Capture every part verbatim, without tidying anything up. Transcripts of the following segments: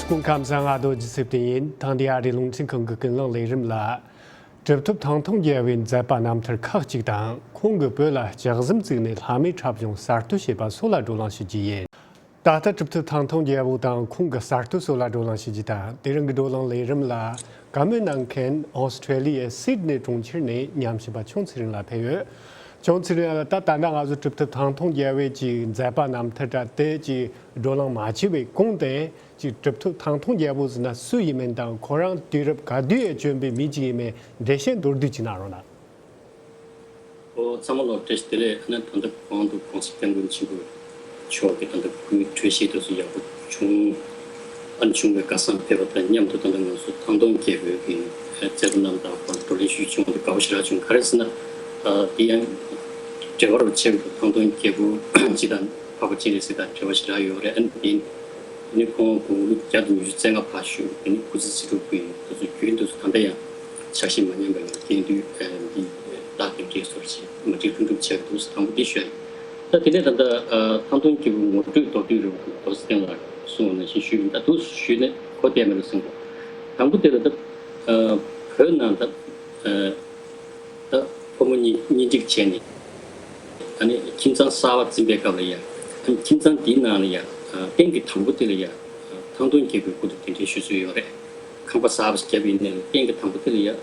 སྐུ་ཁམས་བཟང་། ང་རྡོ་རྗེ་ཚེ་བརྟན་ཡིན། ཐེངས་འདིའི་ཨ་རིའི་རླུང་འཕྲིན་ཁང་གི་ཀུན་གླེང་ལས་རིམ་ལ། གྲུབ་ཐོབ་ཐང་སྟོང་རྒྱལ་བའི་མཛད་པ་རྣམ་ཐར་ཁག་ཅིག་དང་། ཁོང་གིས་བོད་ལ་ལྕགས་ཟམ་བཙུགས་ནས་ལྷ་མིའི་འཁྲབ་གཞུང་གསར་གཏོད་བྱས་པ་སོགས་ལ་བགྲོ་གླེང་ཞུ་རྒྱུ་ཡིན། ད་ལྟ་གྲུབ་ཐོབ་ཐང་སྟོང་རྒྱལ་པོ་དང་ཁོང་གི་གསར་གཏོད་སོགས་ལ་བགྲོ་གླེང་ཞུ་རྒྱུ་དང་། དེ་རིང་གི་བགྲོ་གླེང་ལས་རིམ་ལ་བཀའ་མོལ་གནང་མཁན་ཨོ་སི་ཁྲེ་ལི་ཡའི་སིད་ནི་གྲོང་ཁྱེར་ནས་ཉམས་ཞིབ་པ་ཆུང་ཚེ་རིང་ལགས་ཕེབས་ཡོད། ཆུང་ཚེ་རིང་ལགས། ད་ད་ལྟ་ང་ཚོ་གྲུབ་ཐོབ་ཐང་སྟོང་རྒྱལ་བའི་ཅིག་མཛད་པ་རྣམ་ཐར་འདྲ་དེ་ཅིག་བགྲོ་གླེང་མ་བྱས་པའི་གོང་དེ། ཅིག་གྲུབ་ཐོབ་ཐང་སྟོང་རྒྱལ་པོ་ཟེར་ན་སུ་ཡིན་མིན་དང་། ཁོ་རང་དུས་རབས་ག་དུས་ཡར་བྱོན་པའི་མི་ཅིག་ཡིན་མིན་འགྲེལ་བཤད་མདོར་བསྡུས་ཅིག་གནང་རོགས་གནང་། ཨོ། ཚང་མ་ལ་བཀྲ་ཤིས་བདེ་ལེགས། ཨ་ནི་ད་ལྟ་གོང་དུ་༸གོང་ས་༸སྐྱབས་མགོན་ཆེན་པོ་མཆོག་གིས་ད་ལྟ་སྐུའི་འགྲེལ་བཤད་དེ་ཚོ་ཡག་པོ་བྱུང་། ཨ་ནི་བྱུང་བའི་སྐལ་བཟང་ཕེབས་པ་དང་མཉམ་དུ་ད་ལྟ་ང་ཚོ་ཐང་སྟོང་རྒྱལ་པོའི་གི་མཛད་པ་རྣམ་ཐར་སྐོར་བགྲོ་གླེང་ཞུས་བྱུང་བ་དེ་དགའ་པོ་ཞེ་དྲག་བྱུང་། ག་རེ་ཟེར་ན། ཨ། དེ་ཡང་འབྲེལ་བ་རུ་ཆེ་བ་ཐང་སྟོང་རྒྱལ་པོ་སྤྱི་དང་འཕགས་པ་སྤྱན་རས་གཟིགས་དང་འབྲེལ་བ་ཞེ་དྲག་ཡོད་རེད། ཨ་ནི་དེ་ནི་ཁོང་དགུང་ལོ་བརྒྱ་དང་ཉི་ཤུ་རྩ་ལྔ་ཕར་བཞུགས། དེ་ནི་སྐུ་ཚེ་ཚེ་སྒྲུབ་ཀྱི་དེ་ཚོ་རྒྱུན་དུ་ད་ལྟ་ཡང་ཆགས་ཞེན་མ་ཉམས་པ་ཡང་དེང་དུས་འདི་བདག་གིར་འདྲིས་སོར་ཆེ་མ་འགྲིག་ལྷུན་གྲུབ་ཆགས་འདུག་ཟེར། དང་པོ་འདི་ཞུ་ཡ་ཡིན། ད་དེ་ནས་ད་ལྟ་ཨ་ཐང་སྟོང་རྒྱལ་པོའི་ངོ་སྤྲོད་མདོར་བསྡུས་རེ་རྡོ་རྗེ་བསྟན་ལགས་གསུངས་པ་ནང་བཞིན་ཞུས་ཡིན། ད་དུང་ཞུས་ནས་གོ་བདེ་མེད་ལ་གསུངས་པ། དང་པོ་དེ་ལ་ད་ཨ་བོད་ནང་ད་ཨ་ད་ཕོ་མོ་གཉིས་གཉེན་སྒྲིག་བྱས་ནས། ཨ་ནི་ཁྱིམ་ཚང་གསར་པ་འཛིན་པའི་སྐབས་ལ་ཡ། ཨ་ནི་ཁྱིམ་ཚང་འདིའི་ནང་ལ་ཡ། ཨ་རྟེན་གྱི་དང་པོ་དེ་ལ་ཡ། ཨ་ཐང་སྟོང་རྒྱལ་པོའི་སྐུ་དེ་གདན་འདྲེན་ཞུ་སྲོལ་ཡོད་རེད། ཁང་པ་གསར་པ་ཞིག་བརྒྱབ་ཡིན་ནའི་རྟེན་གྱི་དང་པོ་དེ་ལ་ཡ། ཨ་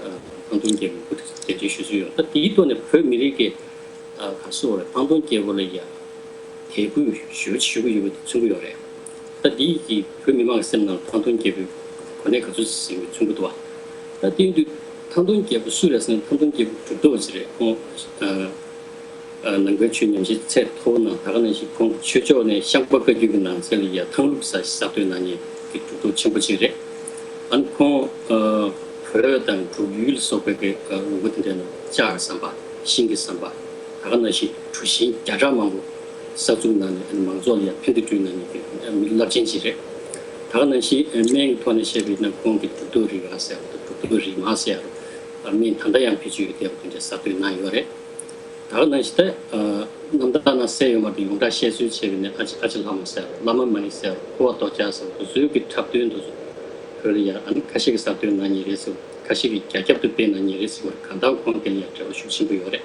ཐང་སྟོང་རྒྱལ་པོའི་སྐུ་དེ་གདན་འདྲེན་ཞུ་སྲོལ་ཡོད། ད་དེའི་ཐོག་ནས་བོད་མི་རིགས་ཀྱི་ཨ་ག་སོགས་རེད། ཐང་སྟོང་རྒྱལ་པོ་ལ་ཡ་དད་གུས་ཞེ་པོ་ཅིག་ཞུ་གི་ཡོད་པ་དེ་མཚོན་གྱི་ཡོད་རེད། ད་འདི་ཡིས་ཀྱིས་བོད་མི་མང་གི་སེམས་ནང་ཐང་སྟོང་རྒྱལ་པོའི་གོ་གནས་ག་ཚོད་ཟིན་པའི་མཚོན་གྱི་འདུག་བ། ད་དེ་ཡིན་དུས་ཐང་སྟོང་རྒྱལ་པོ་སུ་རེད་ཟེར་ན། ཐང་སྟོང་རྒྱལ་པོ་གྲུབ་ཐོབ་ཅིག་རེད། ཁོང་ཨ་ཨ་ནང་པའི་ཆོས་ཉམས་ཞིབ་ཚད་མཐོ་བོ་གནང་། ད་ག་ནང་བཞིན་ཁོང་ཆོས་ཕྱོགས་ནས་ཤངས་པ་བཀའ་བརྒྱུད་ཀྱི་ནང་ཚན་ལ་ཡ་ཐང་ལུགས་ཟེར་ཞིག་གསར་གཏོད་གནང་མཁན་གྱི་གྲུབ་ཐོབ་ཆེན་པོ་ཅིག་རེད། ཨ་ནི་ཁོང་ཨ་བོད་དང་འབྲུག་ཡུལ་ལ་སོགས་པའི་གི་ཨ་ལུང་པ་དེ་འདྲ་ནང་ལྕགས་ཀྱི་ཟམ་པ། ཤིང་གི་ཟམ་པ། ད་ག་ནང་བཞིན་གྲུ་གཞི་བརྒྱ་ཕྲག་མང་པོ་གསར་འཛུགས་གནང་ནས་མང་ཚོགས་ལ་ཡང་ཕན་བདེ་བསྐྲུན་གནང་མཁན་གྱི་མི་རླབས་ཆེན་ཅིག་རེད། ད་ག་ནང་བཞིན་སྨན་གྱི་ཐོག་ནས་བཤད་པ་ཡིན་ན་ཁོང་གིས་གྲུབ་ཐོབ་རིགས་ལྔ་ཟེར་བ་དང་གྲུབ་ཐོབ་རིགས་མང་ཟེར་བ། སྨན་ད་ལྟ་ཡང་བེད་སྤྱོད་ཡོད་བསྡད་པ་དེ་འདྲ་གསར་གཏོད་གནང་ཡོད་རེད། ད་ག་ནང་བཞིན་ད་རྣམ་ཐར་ནང་གསལ་ཡོད་མ་རེད། ཡོངས་གྲགས་བཤད་སྲོལ་བྱས་པ་ཡིན་ན་ཨ་ཅེ་ཨ་ཅེ་ལྷ་མོ་ཟེར་བ། བླ་མ་མ་ཎི་ཟེར་བ། འཁོར་བ་གདུལ་བྱ་ཟེར་བ། དེ་ཚོའི་གི་འཁྲབ་སྟོན་དེ་ཚོ་བོད་ལ་ཡང་ཨ་ནི་ཁ་ཤས་ཀྱིས་གསར་གཏོད་གནང་མཁན་རེད་ཟེར་བ། ཁ་ཤས་ཀྱིས་རྒྱ་ཁྱབ་ཏུ་སྤེལ་གནང་མཁན་རེད་ཟེར་བ། གང་ལྟར་ཁོང་དེ་ལ་ཡང་འབྲེལ་བ་ཤུགས་ཆེན་པོ་ཡོད་རེད།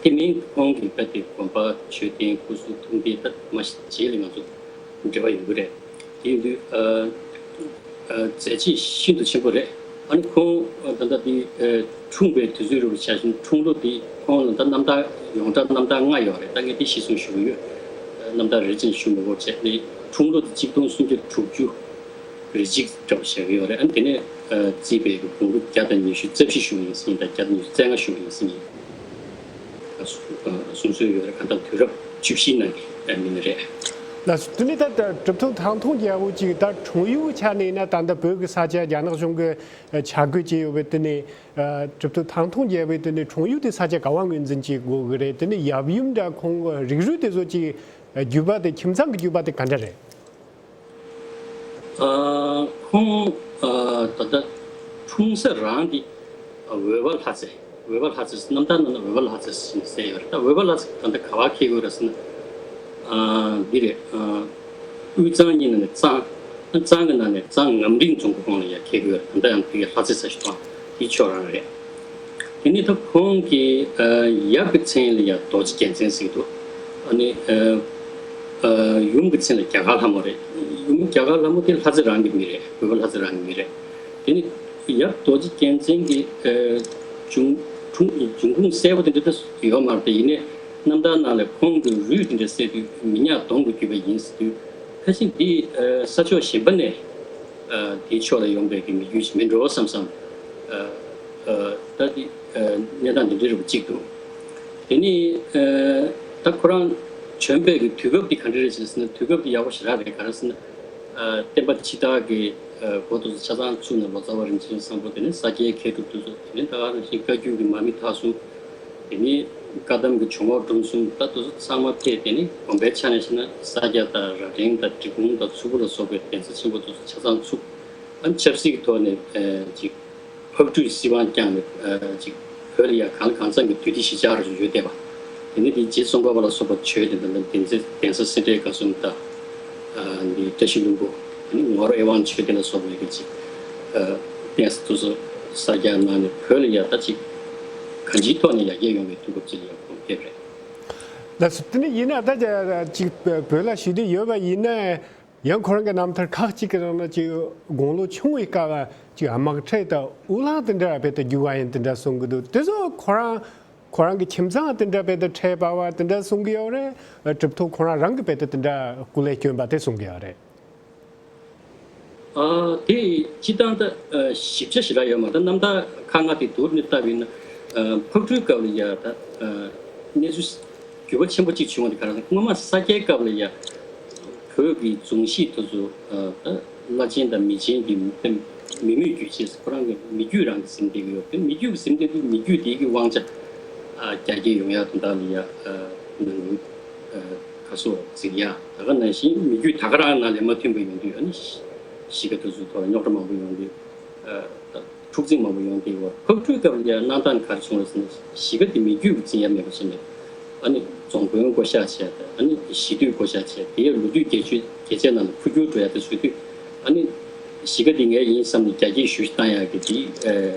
དེ་མིན་ཁོང་གིས་རྦད་དེ་དགོན་པ་མཆོད་རྟེན་སྐུ་གཟུགས་ཐུགས་རྟེན་ད་མ་གཞི་རྗེས་ལ་ང་ཚོ་འབྲེལ་བ་ཡོང་གི་རེད། དེ་ཡིན་དུས་ཨ་ཨ་མཛད་རྗེས་ཤིན་ཏུ་ཆེན་པོ་རེད། ཨ་ནི་ཁོང་ཨ་ད་ལྟ་དེ་ཨ་འཁྲུངས་པའི་དུས་ཚོད་རུ་ཆ་བཞིན་འཁྲུངས་ལོ་དེ་ཁོང་ལ་ད་རྣམ་ཐར་ཡོངས་གྲགས་རྣམ་ཐར་ལྔ་ཡོད་རེད། ད་ངས་དེ་གཞིར་བཟུང་ཞུ་གི་ཡོད། རྣམ་ཐར་རེ་རེ་བཞིན་ཞུ་མི་དགོས་བྱས་ནས་འཁྲུངས་ལོ་དེ་གཅིག་སྟོང་སུམ་བརྒྱ་དྲུག་ཅུ། རེ་གཅིག་འདྲ་བོ་བཞག་གི་ཡོད་རེད། ཨ་ནི་དེ་ནས་ཨ་རྩིས་པའི་དགུང་ལོ་བརྒྱ་དང་ཉི་ཤུ་རྩ་བཞི་བཞུགས་ཡིན་ཟིན་དང་བརྒྱ་དང་ཉི་ཤུ་རྩ་ལྔ་བཞུགས་ཡིན་ཟིན་ཡིན། ཨ་གསུང་ཨ་གསུང་སྲོལ་ཡོད་རེད། གང་ལྟར་དུས་རབས་བཅུ་བཞིའི་ནང་གི་ཨ་མི་ནི་རེད། ལགས་སོ། དེ་ནས་ད་ད་གྲུབ་ཐོབ་ཐང་སྟོང་རྒྱལ་པོ་ཅིག་ད་འཁྲུངས་ཡུལ་ཆ་ནས་ཡིན་ན་ད་ལྟ་བོད་ཀྱི་ས་ཆ་རྒྱ་ནག་གཞུང་གི་ཨ་བྱ་རྒོད་ཅིག་ཡོད་པའི་དེ་ནས་ཨ་གྲུབ་ཐོབ་ཐང་སྟོང་རྒྱལ་པོའི་དེ་ནས་འཁྲུངས་ཡུལ་དེ་ས་ཆ་ག་བ་ངོས་འཛིན་བྱེད་དགོས་ཀྱི་རེད། དེ་ནས་ཡབ་ཡུམ་འདྲ་ཁོང་རིགས་རུས་དེ་ཚོ་ཅིག་ཨ་བརྒྱུད་པ་དེ་ཁྱིམ་ཚང་གི་བརྒྱུད་པ་དེ་ག་འདྲ་རེད། ཨ་ཁོང་ཨ་ད་ལྟ་འཁྲུངས་ས་རང་འདི་ཨ་འོལ་པ་ལྷ་རྩེ། འོལ་པ་ལྷ་རྩེ། རྣམ་ཐར་ནང་ན་འོལ་པ་ལྷ་རྩེ་ཟེར་ཡོད་རེད། ད་འོལ་པ་ལྷ་རྩེ་ད་ལྟ་ག་པར་འཁེལ་དགོས་རེད་ཟེར་ན། ཨ་འདི་རེད། ཨ་དབུས་གཙང་གཉིས་ནང་ནས་གཙང་། གཙང་གི་ནང་ནས་གཙང་ངམ་རིང་རྫོང་ཁོངས་ལ་ཡ་འཁེལ་དགོས་རེད། ད་ལྟ་ཡང་དེ་ག་ལྷ་རྩེ་ཟེར་ཞིག་འདུག་དེ་ཕྱོགས་རང་རེད། དེ་ནས་ད་ཁོང་གི་ཨ་ཡབ་ཀྱི་མཚན་ལ་ཡ་རྡོ་རྗེ་རྒྱལ་མཚན་ཟེར་གྱི་འདུག་ཨ་ནི་ཨ་ཨ་ཡུམ་གྱི་མཚན་ལ་རྒྱ་གར་ལྷ་མོ་རེད། ཡུམ་རྒྱ་གར་ལྷ་མོ་དེ་ལྷ་རྩེ་རང་གི་མི་རེད། འོལ་པ་ལྷ་རྩེ་རང་གི་མི་རེད། དེ་ནི་ཡབ་རྡོ་རྗེ་རྒྱལ་མཚན་གྱི་ཨ་འབྱུང་འབྱུང་འབྱུང་ཁུངས་གསལ་པོ་དེ་འདྲ་ད་ཡོད་མ་རེད་དེ། ཡིན་ནའི་རྣམ་ཐར་ནང་ལ་ཁོང་གི་རུས་དེ་འདྲ་བསལ་དུས་མི་ཉག་གདོང་གི་རྒྱུད་པ་ཡིན་ཟེར་དུས། ཁ་ཤས་འདི་ཨ་ས་ཕྱོགས་གཞན་པ་ནས་ཨ་དེའི་ཕྱོགས་ལ་ཡོང་པའི་གི་མི་རྒྱུད་ཅིག་མིན་འགྲོ་བསམ་བསམ། ཨ་ཨ་ད་འདི་ཨ་གནས་སྟངས་འདི་འདྲའི་རུ་གཅིག་འདུག་དེ་ནི་ཨ་ད་ཁོ་རང་བྱོན་པའི་གི་དུས་སྐབས་འདི་ག་འདྲ་རེད་ཟེར་ན། དུས་སྐབས་འདི་ཡག་པོ་ཞེ་དྲག་རེད། ག་རེ་ཟེར་ན་ཨ་བསྟན་པ་ཕྱི་དར་གི་ཨ་འགོ་དེ་ཚོ་ཆ་ཚང་ཚུགས་ནས་ལོ་ཙཱ་བ་རིན་ཆེན་བཟང་པོ། དེ་ནི་ས་སྐྱའི་མཁས་གྲུབ་དེ་ཚོ། དེ་ནི་ད་ག་ནང་བཞིན་བཀའ་བརྒྱུད་ཀྱི་མ་མི་དྭགས་གསུམ། དེ་ནི་བཀའ་གདམས་ཀྱི་འཇོམས་འོག་སྒྲོམ་གསུམ། ད་དེ་ཚོ་ཚང་མ་ཕེབས། དེ་ནི་དགོན་པའི་ཆ་ནས་བཤད་ན་ས་སྐྱ་དང་རྭ་སྒྲེང་དང་འབྲི་གུང་དང་མཚུར་ཕུ་ལ་སོགས་པའི་གདན་ས་ཆེན་པོ་དེ་ཚོ་ཆ་ཚང་ཚུགས། ཨ་ནི་ཆབ་སྲིད་ཀྱི་ཐོག་ནས་ཨ་ཅིག་ཕག་གྲུས་སྲིད་དབང་བསྐྱངས་ནས་ཨ་ཅིག་བོད་ལ་ཡང་གང་ལ་གང་འཚམ་གྱི་དུས་བདེ་ཞི་འཇགས་རུ་ཡོད་བསྡད་པ། དེ་ནི་དེ་རྗེ་ཙོང་ཁ་པ་ལ་སོགས་པ་བྱོན་ཏེ་ད་ལྟ་གདན་ས་གདན་ས་སེ་འབྲས་དགའ་གསུམ་དང་། ཨ་ནི་བཀྲ་ཤིས་ལྷུན་པོ། ནི་ངོར་ཨེ་ཝང་ཆོས་སྡེ་ལ་སོགས་པའི་གི་ཅིག་ཨ་གདན་ས་དེ་ཚོ་གསར་རྒྱག་གནང་ནས་བོད་ལ་ཡ་ད་ཅིག་གང་ཅིའི་ཐོག་ནས་ཡར་རྒྱས་ཡོང་བའི་དུས་སྐབས་ཅིག་ལ་ཡ་ཁོང་ཕེབས་རེད། ལགས་སོ། དེ་ནི་ཡིན་ན་ད་ཅིག་བོད་ལ་ཞི་བདེ་ཡོད་པ་ཡིན་ན། ཡང་ཁོ་རང་གི་རྣམ་ཐར་ཁག་ཅིག་གི་ནང་ན་ཅིག་དགུང་ལོ་ཆུང་བའི་སྐབས་ཅིག་དམག་ཁྲལ་དང་དབུ་ལང་དེ་འདྲ་རྦད་དེ་རྒྱུག་པ་ཡིན་དེ་འདྲ་གསུང་གི་འདུག་དེ་ཚོ་ཁོ་རང་ཁོ་རང་གི་ཁྱིམ་ཚང་དེ་འདྲ་རྦད་དེ་ཁྲལ་འབར་བ་དེ་འདྲ་གསུང་གི་ཡོད་རེད། གྲུབ་ཐོབ་ཁོ་རང་རང་གི་རྦད་དེ་དེ་འདྲ་སྐུ་ལས་བསྐྱོན་པ་དེ་གསུང་གི་ཡོད་རེད། ཨ་དེ་སྤྱི་བཏང་ད་ཨ་ཞིབ་ཆ་ཞེ་དྲག་ཡོད་མ་རེད། རྣམ་ཐར་ཁག་ལྔ་དེ་བསྡུར་ནས་བལྟས་པ་ཡིན་ན། ཨ་ཕག་གྲུའི་སྐབས་ལ་ཡ་ད་ཨ་གནས་ཚུལ་འགྱུར་བ་ཆེན་པོ་གཅིག་བྱུང་བ་དེ་ག་རེ་ཟེར་ན། སྔོན་མ་ས་སྐྱའི་སྐབས་ལ་ཡ་བོད་ཀྱི་རྫོང་གཞིས་དེ་ཚོ་ཨ་ད་བླ་ཆེན་དང་མི་ཆེན་གྱི་མི་མི་མོས་གུས་བྱས། ཁོ་རང་གི་མི་རྒྱུད་རང་གིས་ཟིན་བསྡད་ཀྱི་ཡོད། དེ་མི་རྒྱུད་ཀྱིས་ཟིན་བསྡད་དུས་མི་རྒྱུད་དེའི་གི་དབང་ཆ་ཨ་རྒྱ་སྐྱེད་ཡོང་ཡ་དོན་དག་ལ་ཡ་ཨ་ནང་ཁུལ་ཨ་ག་སོ་འཛིན་ཡ། ད་ག་ནང་བཞིན་མི་རྒྱུད་ད་ག་རང་ནང་ལས་མ་མཐུན་པ་ཡོང་དུས། ཨ་ནི་གཞིས་ཀ་དེ་ཚོའི་ཐོག་ལ་རྙོག་དྲ་མང་པོ་ཡོང་དུས། ཨ་ད་འཁྲུག་འཛིང་མང་པོ་ཡོང་དུས། འོ་ཕག་གྲུའི་སྐབས་ལ་ཡ་གནང་སྟངས་ག་རེ་བྱུང་རེད་ཟེར་ན། གཞིས་ཀ་དེ་མི་རྒྱུད་ཀྱིས་འཛིན་ཡ་མེད་པ་བྱས་ནས། ཨ་ནི་རྫོང་དཔོན་བསྐོ་བཞག་བྱས། ཨ་ནི་གཞིས་སྡོད་བསྐོ་བཞག་བྱས། དེ་ཡ་ལོ་དུས་རྒྱ་ཆེ་རྒྱ་ཆེ་ནང་ལ་འཕོ་འགྱུར་འགྲོ་ཡ་དེ་བཟོས་དུས། ཨ་ནི་གཞིས་ཀ་འདི་ངའི་ཡིན་བསམ་ནས་རྒྱ་སྐྱེད་ཞེ་པོ་བཏང་ཡག་གི་དེ་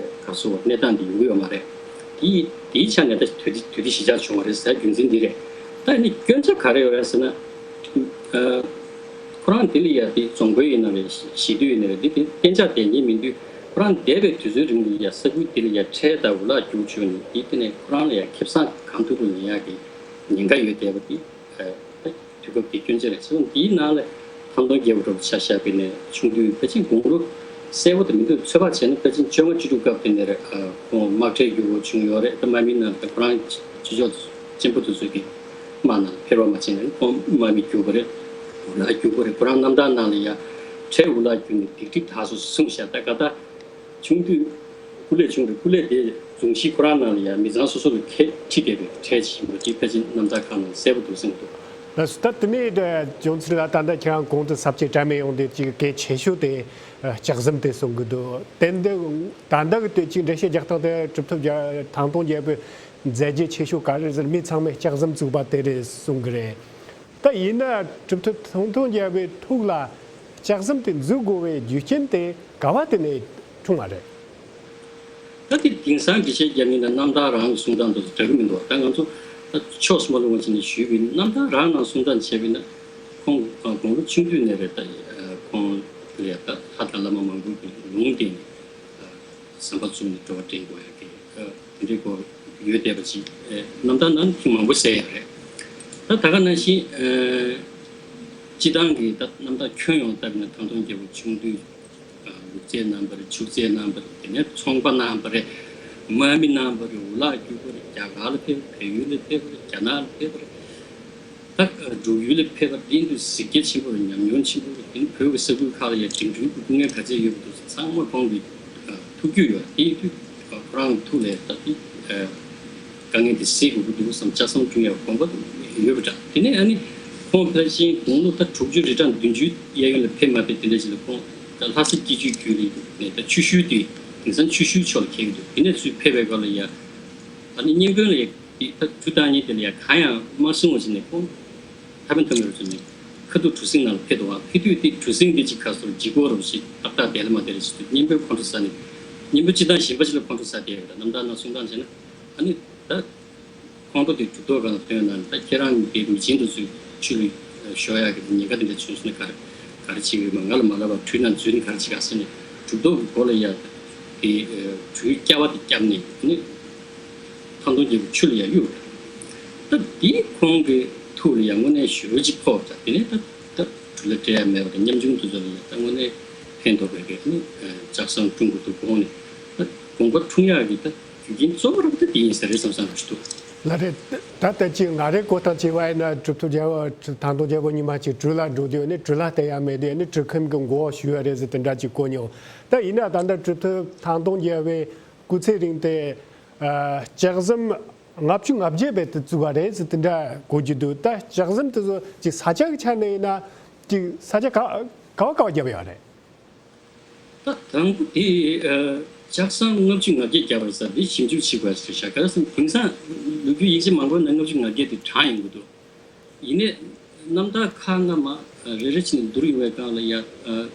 ཨ་ག་སོ་གནས་སྟངས་འདི་ཡོང་གི་ཡོད་མ་རེད། དེ་དེའི་ཆ་ནས་ད་དུས་དེ་དུས་དེ་གཞིས་ཆགས་བྱུང་བ་རེད་ཟེར་རྒྱུ་མཚན་འདི་རེད། ད་ཨ་ནི་སྐྱོན་ཆ་ག་རེ་ཡོད་རེད་ཟེར་ན། ཨ་ཁོ་རང་དེ་ལ་ཡ་དེ་རྫོང་དཔོན་ཡིན་ན་རེད། གཞིས་སྡོད་ཡིན་ན་རེད། འདི་དེ་གཏན་འཇགས་བསྡད་མཁན་མི་འདུག་ཁོ་རང་འདས་པའི་དུས་ཚོད་རིང་ལ་ཡ་ས་ཁུལ་དེ་ལ་ཡ་ཁྲལ་དང་འུ་ལག་རྒྱུག་བྱུང་ནས། དེ་དེ་ནས་ཁོ་རང་ལ་ཡ་ཁེ་བཟང་གང་ཐུབ་ཐུབ་ལེན་ཡག་གི་ཉེན་ཁ་ཡོད་བསྡད་པ་དེ་ཨ་དུས་སྐབས་དེ་སྐྱོན་ཆ་རེད། ཚེ་རིང་འདིའི་ནང་ལ་ཐང་སྟོང་རྒྱལ་པོ་འདྲ་པོ་ཆ་བཞག་པ་ཡིན་ན། ཆུང་དུས་ཕལ་ཆེར་དགུང་ལོ་གསལ་པོ་དེ་མི་འདུག་ཚོད་དཔག་བྱས་ན་ཕལ་ཆེར་བཅོ་ལྔ་བཅུ་དྲུག་སྐབས་དེ་ནས་རེད། ཨ་ཁོང་དམག་ཁྲལ་རྒྱུག་དགོས་བྱུང་ཡོད་རེད། ད་དམག་མི་ནང་ལ་ཁོ་རང་ཕྱི་ཕྱོགས་གཅེན་པོ་དེ་ཚོས་ཀྱི་དམག་ནང་ལ་ཕེབས་རོགས་མ་བྱས་ན། ཁོང་དམག་མི་རྒྱུག་པ་རེད། འུ་ལག་རྒྱུག་པ་རེད། ཁོ་རང་རྣམ་ཐར་ནང་ལ་ཡ་ཁྲལ་འུ་ལག་རྒྱུག་ནས་སྡིག་སྒྲིབ་དག་སོང་གསུངས་བཞག་ད་ག་ད་ཆུང་དུས་སྐུ་ལས་ཆུང་རེད། སྐུ་ལས་དེ་རྫོང་གཞིས་ཁོ་རང་ནང་ལ་ཡ་མི་ཚང་སོ་སོ་ལ་ཁྲིད་བསྡད་པའི་ཁྲལ་ཆེན་པོ་དེ་ཕལ་ཆེར་རྣམ་ཐར་ཁག་ནང་གསལ་པོ་འདུག་གསུངས་འདུག་ལགས་སོ། ད་དེ་ནས་ཇོན་སི་ལགས། ད་ལྟ་ཁྱེད་རང་གོང་དུ་ས་བཅད་བཀྲམ་ནས་ཡོང་དུས་ཅིག་གལ་ཆེ་ཤོས་དེ་ལྕགས་ཟམ་དེ་གསུང་གི་འདུག་དེ་འདི་ད་ལྟ་གི་དུས་ཅིག་འགྲེལ་བཤད་རྒྱག་སྟངས་དེ་གྲུབ་ཐོབ་རྒྱ་ཐང་སྟོང་རྒྱལ་པོའི་མཛད་རྗེས་ཆེ་ཤོས་ག་རེ་ཟེར། མི་ཚང་མས་ལྕགས་ཟམ་བཙུགས་པ་དེ་རེད་གསུང་གི་རེད། ད་ཡིན་ན་གྲུབ་ཐོབ་ཐང་སྟོང་རྒྱལ་པོའི་ཐུགས་ལ་ལྕགས་ཟམ་དེ་འཛུགས་དགོས་པའི་རྒྱུ་རྐྱེན་དེ་ག་བ་དེ་ནས་འཁྲུངས་པ་རེད། ད་དེ་དེང་སང་འགྲེལ་བཤད་རྒྱག་མཁན་དང་རྣམ་ཐར་རང་གི་གསུང་སྟངས་དེ་ཚོ་འདྲ་གི་མི་འདུག་ད་ང་ཚོ་ད་ཕྱོགས་སུ་མ་ལྷུང་བ་བྱས་ནས་ཞུས་པ་ཡིན། རྣམ་ཐར་རང་ནང་གསུང་སྟངས་བྱས་པ་ཡིན་ན། ཁོང་དགུང་ལོ་ཆུང་དུས་ནས་རེད། ད་ཁོང་ལ་ད་ལྷ་དང་བླ་མ་མང་པོ་གི་ལུང་བསྟན་ནས་ཟམ་པ་བཙུགས་ནས་འགྲོ་བ་འདྲེན་དགོས་ཡག་གི་དེ་འདྲའི་སྐོར་ཡོད་བསྡད་པ་ཅིག་རྣམ་ཐར་ནང་གི་མང་པོ་གསལ་ཡོད་རེད། ད་ད་ག་ནང་བཞིན་སྤྱི་བཏང་གི་ད་རྣམ་ཐར་ཁྱོན་ཡོངས་ལྟར་ན་ཐང་སྟོང་རྒྱལ་པོ་ཆུང་དུས་ལུག་རྫི་གནང་པ་རེད། ཕྱུགས་རྫི་གནང་པ་རེད། དེ་ནས་ཚོང་པ་གནང་པ་རེད། དམག་མི་གནང་པ་རེད། འུ་ལག་རྒྱུག་པ་རེད། རྒྱ་གར་ལ་ཕེབས། བལ་ཡུལ་ལ་ཕེབས་པ་རེད། རྒྱ་ནག་ལ་ཕེབས་པ་རེད། ད་འབྲུག་ཡུལ་ལ་ཕེབས་པ་དེ་དུས་གཟིགས་རྒྱ་ཆེན་པོ་རེད། ཉམས་མྱོང་ཆེན་པོ་རེད། དེ་ནི་བོད་ཀྱི་ས་ཁུལ་ཁག་ལ་ཡང་འགྲིམ་འགྲུལ་གྱི་སྐུ་ངལ་ག་ཚད་ཡོད་པ་འདུག་ཚང་མ་ཁོང་གི་ཐུགས་རྒྱུས་ཡོད། དེ་ཡིན་དུས་ཁོ་རང་གི་ཐུགས་ལ་ད་དེ་དཀའ་ངལ་དེ་སེལ་དགོས་ཀྱི་འདུག་བསམ། ལྕགས་ཟམ་བསྐྲུན་ཡག་དགོངས་པ་ཡོད་པ་འདྲ། དེ་ནས་ཨ་ནི་ཁོང་ཕལ་ཆེར་དགུང་ལོ་ད་དྲུག་ཅུ་རེ་གྲངས་བདུན་ཅུ་གཡས་གཡོན་ལ་ཕེབས་མ་ཕེབས་དེ་འདྲ་ཞིག་ལ་ཁོང་ད་ལྷ་ས་སྐྱིད་ཆུའི་རྒྱུད་ལ་ནས་ད་ཆུ་ཤུལ་དེ་དེང་སང་ཆུ་ཤུལ་ཕྱོགས་ལ་འཁེལ་གྱི་འདུག་དེ་ནས་ཚུར་ཕེབས་པའི་སྐབས་ལ་ཡ་ཨ་ནི་སྙན་དཔོན་ལ་ཡ་དེ་ད་གྲུ་བཏང་མཁན་དེ་ལ་ཡ་གང་ཡང་མ་གསུང་བ་བྱས་ནས་ཁོང་ཐ་མི་ཐ་མི་རུ་བྱས་ནས་ཁ་ཐུག་གྲུ་གཟིངས་ནང་ལ་ཕེབས་འདུག་ཨ་ཕེབས་དུས་དེ་གྲུ་གཟིངས་དེ་ཅིག་ཁ་སོར་ལྗིད་ཁོག་རུ་ཞིག་ཏག་ཏག་བསྡད་ལ་མ་བསྡད་ལ་ཞིག་དུས་སྙན་དཔོན་ཁོང་ཁྲོ་ཟ་ནས་སྙན་དཔོན་སྤྱི་བཏང་གཞན་པ་ཞིག་ལ་ཁོང་ཁྲོ་ཟ་བསྡད་ཡོད་རེད། རྣམ་ཐར་ནང་གསུང་སྟངས་བྱས་ན། ཨ་ནི་ད་ཁོང་ཁྲོ་དེ་གྲུབ་ཐོབ་སྒང་ལ་བཏོན་ན། ད་ཁྱེད་རང་གི་མི་ཆེན་དེ་ཚོས་ཆུ་ལ་ཤོར་ཡག་གི་ཉེན་ཁ་དེ་འདྲ་བྱུང་སོང་ན་ག་རེ་ག་རེ་བྱེད་ཀྱི་ཡོད་མ། ང་ལ་མ་ལབ་པར་གྲུའི་ནང་འཛུལ་ནས་ག་རེ་བྱེད་ག་ཟེར་ནས་གྲུབ་ཐོབ་ཀྱི་མགོ་ལ་ཡ་དེ་གྲུའི་རྐྱལ་པ་དེ་བརྒྱབ་ནས་ཨ་ནི་ཐང་སྟོང་རྒྱལ་པོ་ཆུ་ལ་ཡ་གཡུགས། ད་དེ་ཁོང་གི་ཐུགས་ལ་ཡ་དངོས་གནས་ཞེ་པོ་ཅིག་ཕོག་པ་འདྲ། དེ་ནས་ད་ད་གྲུ་ལ་སྤྲད་ཡ་མེད་པ་དང་ཉམ་ཆུང་དེ་ཚོ་ལ་ཡ་ད་དངོས་གནས་ཕན་ཐོགས་པའི་གི་ཨ་ནི་ལྕགས་ཟམ་བསྐྲུན་དགོས་འདུག་དགོངས་ནས་ད་དགོངས་པ་འཁྲུངས་ཡག་གི་ད་རྒྱུ་རྐྱེན་གཙོ་བོ་ར་ད་དེ་ཡིན་ས་རེད་བསམ་བསམ་རེད་འདུག་ལགས་རེད། ད་ལྟ་ཅིག་ང་རའི་གོ་སྟངས་བྱས་པ་ཡིན་ན་གྲུབ་ཐོབ་རྒྱལ་པོ་ཐང་སྟོང་རྒྱལ་པོ་ཉི་མ་ཅིག་གྲུ་ལ་འགྲོ་དུས་ནི་གྲུ་ལ་བསྡད་ཡ་མེད་དུས་ནི་གྲུ་ཁེམ་གྱི་མགོ་བོ་གཞུས་པ་རེད་ཟེར་དེ་འདྲ་ཅིག་གོ་མྱོང་། ད་ཡིན་ན་ད་ལྟ་གྲུབ་ཐོབ་ཐང་སྟོང་རྒྱལ་པོའི་སྐུ་ཚེ་རིང་དེ་ཨ་ལྕགས་ཟམ་ལྔ་བཅུ་ང་བརྒྱད་བར་དུ་བཙུགས་པ་རེད་ཟེར་དེ་འདྲ་གོ་རྒྱུ་འདུག་ད་ལྕགས་ཟམ་དེ་ཚོ་ཅིག་ས་ཆ་གི་ཆ་ནས་ཡིན་ན་ཅིག་ས་ཆ་ག་ག་བ་ག་བ་བརྒྱབ་ཡོད་རེད། ད་དང་པོ་དེ་ཨ་ལྕགས་ཟམ་ལྔ་བཅུ་ང་བརྒྱད་བརྒྱབ་པ་རེད་ཟེར་དེ་ཞིབ་འཇུག་བྱེད་དགོས་ཟེར་བཞག་ག་རེ་ཟེར་ན་དེང་སང་ལོ་རྒྱུས་ཡིག་ཆ་མང་པོའི་ནང་ལྔ་བཅུ་ང་བརྒྱད་དེ་བགྲངས་ཡོང་གི་འདུག་ཡིན་ནའི་རྣམ་ཐར་ཁག་ལྔ་མ་ རེ་རེ་བྱས་ནས་བསྡུར་ཡོང་བའི་སྒང་ལ་ཡ།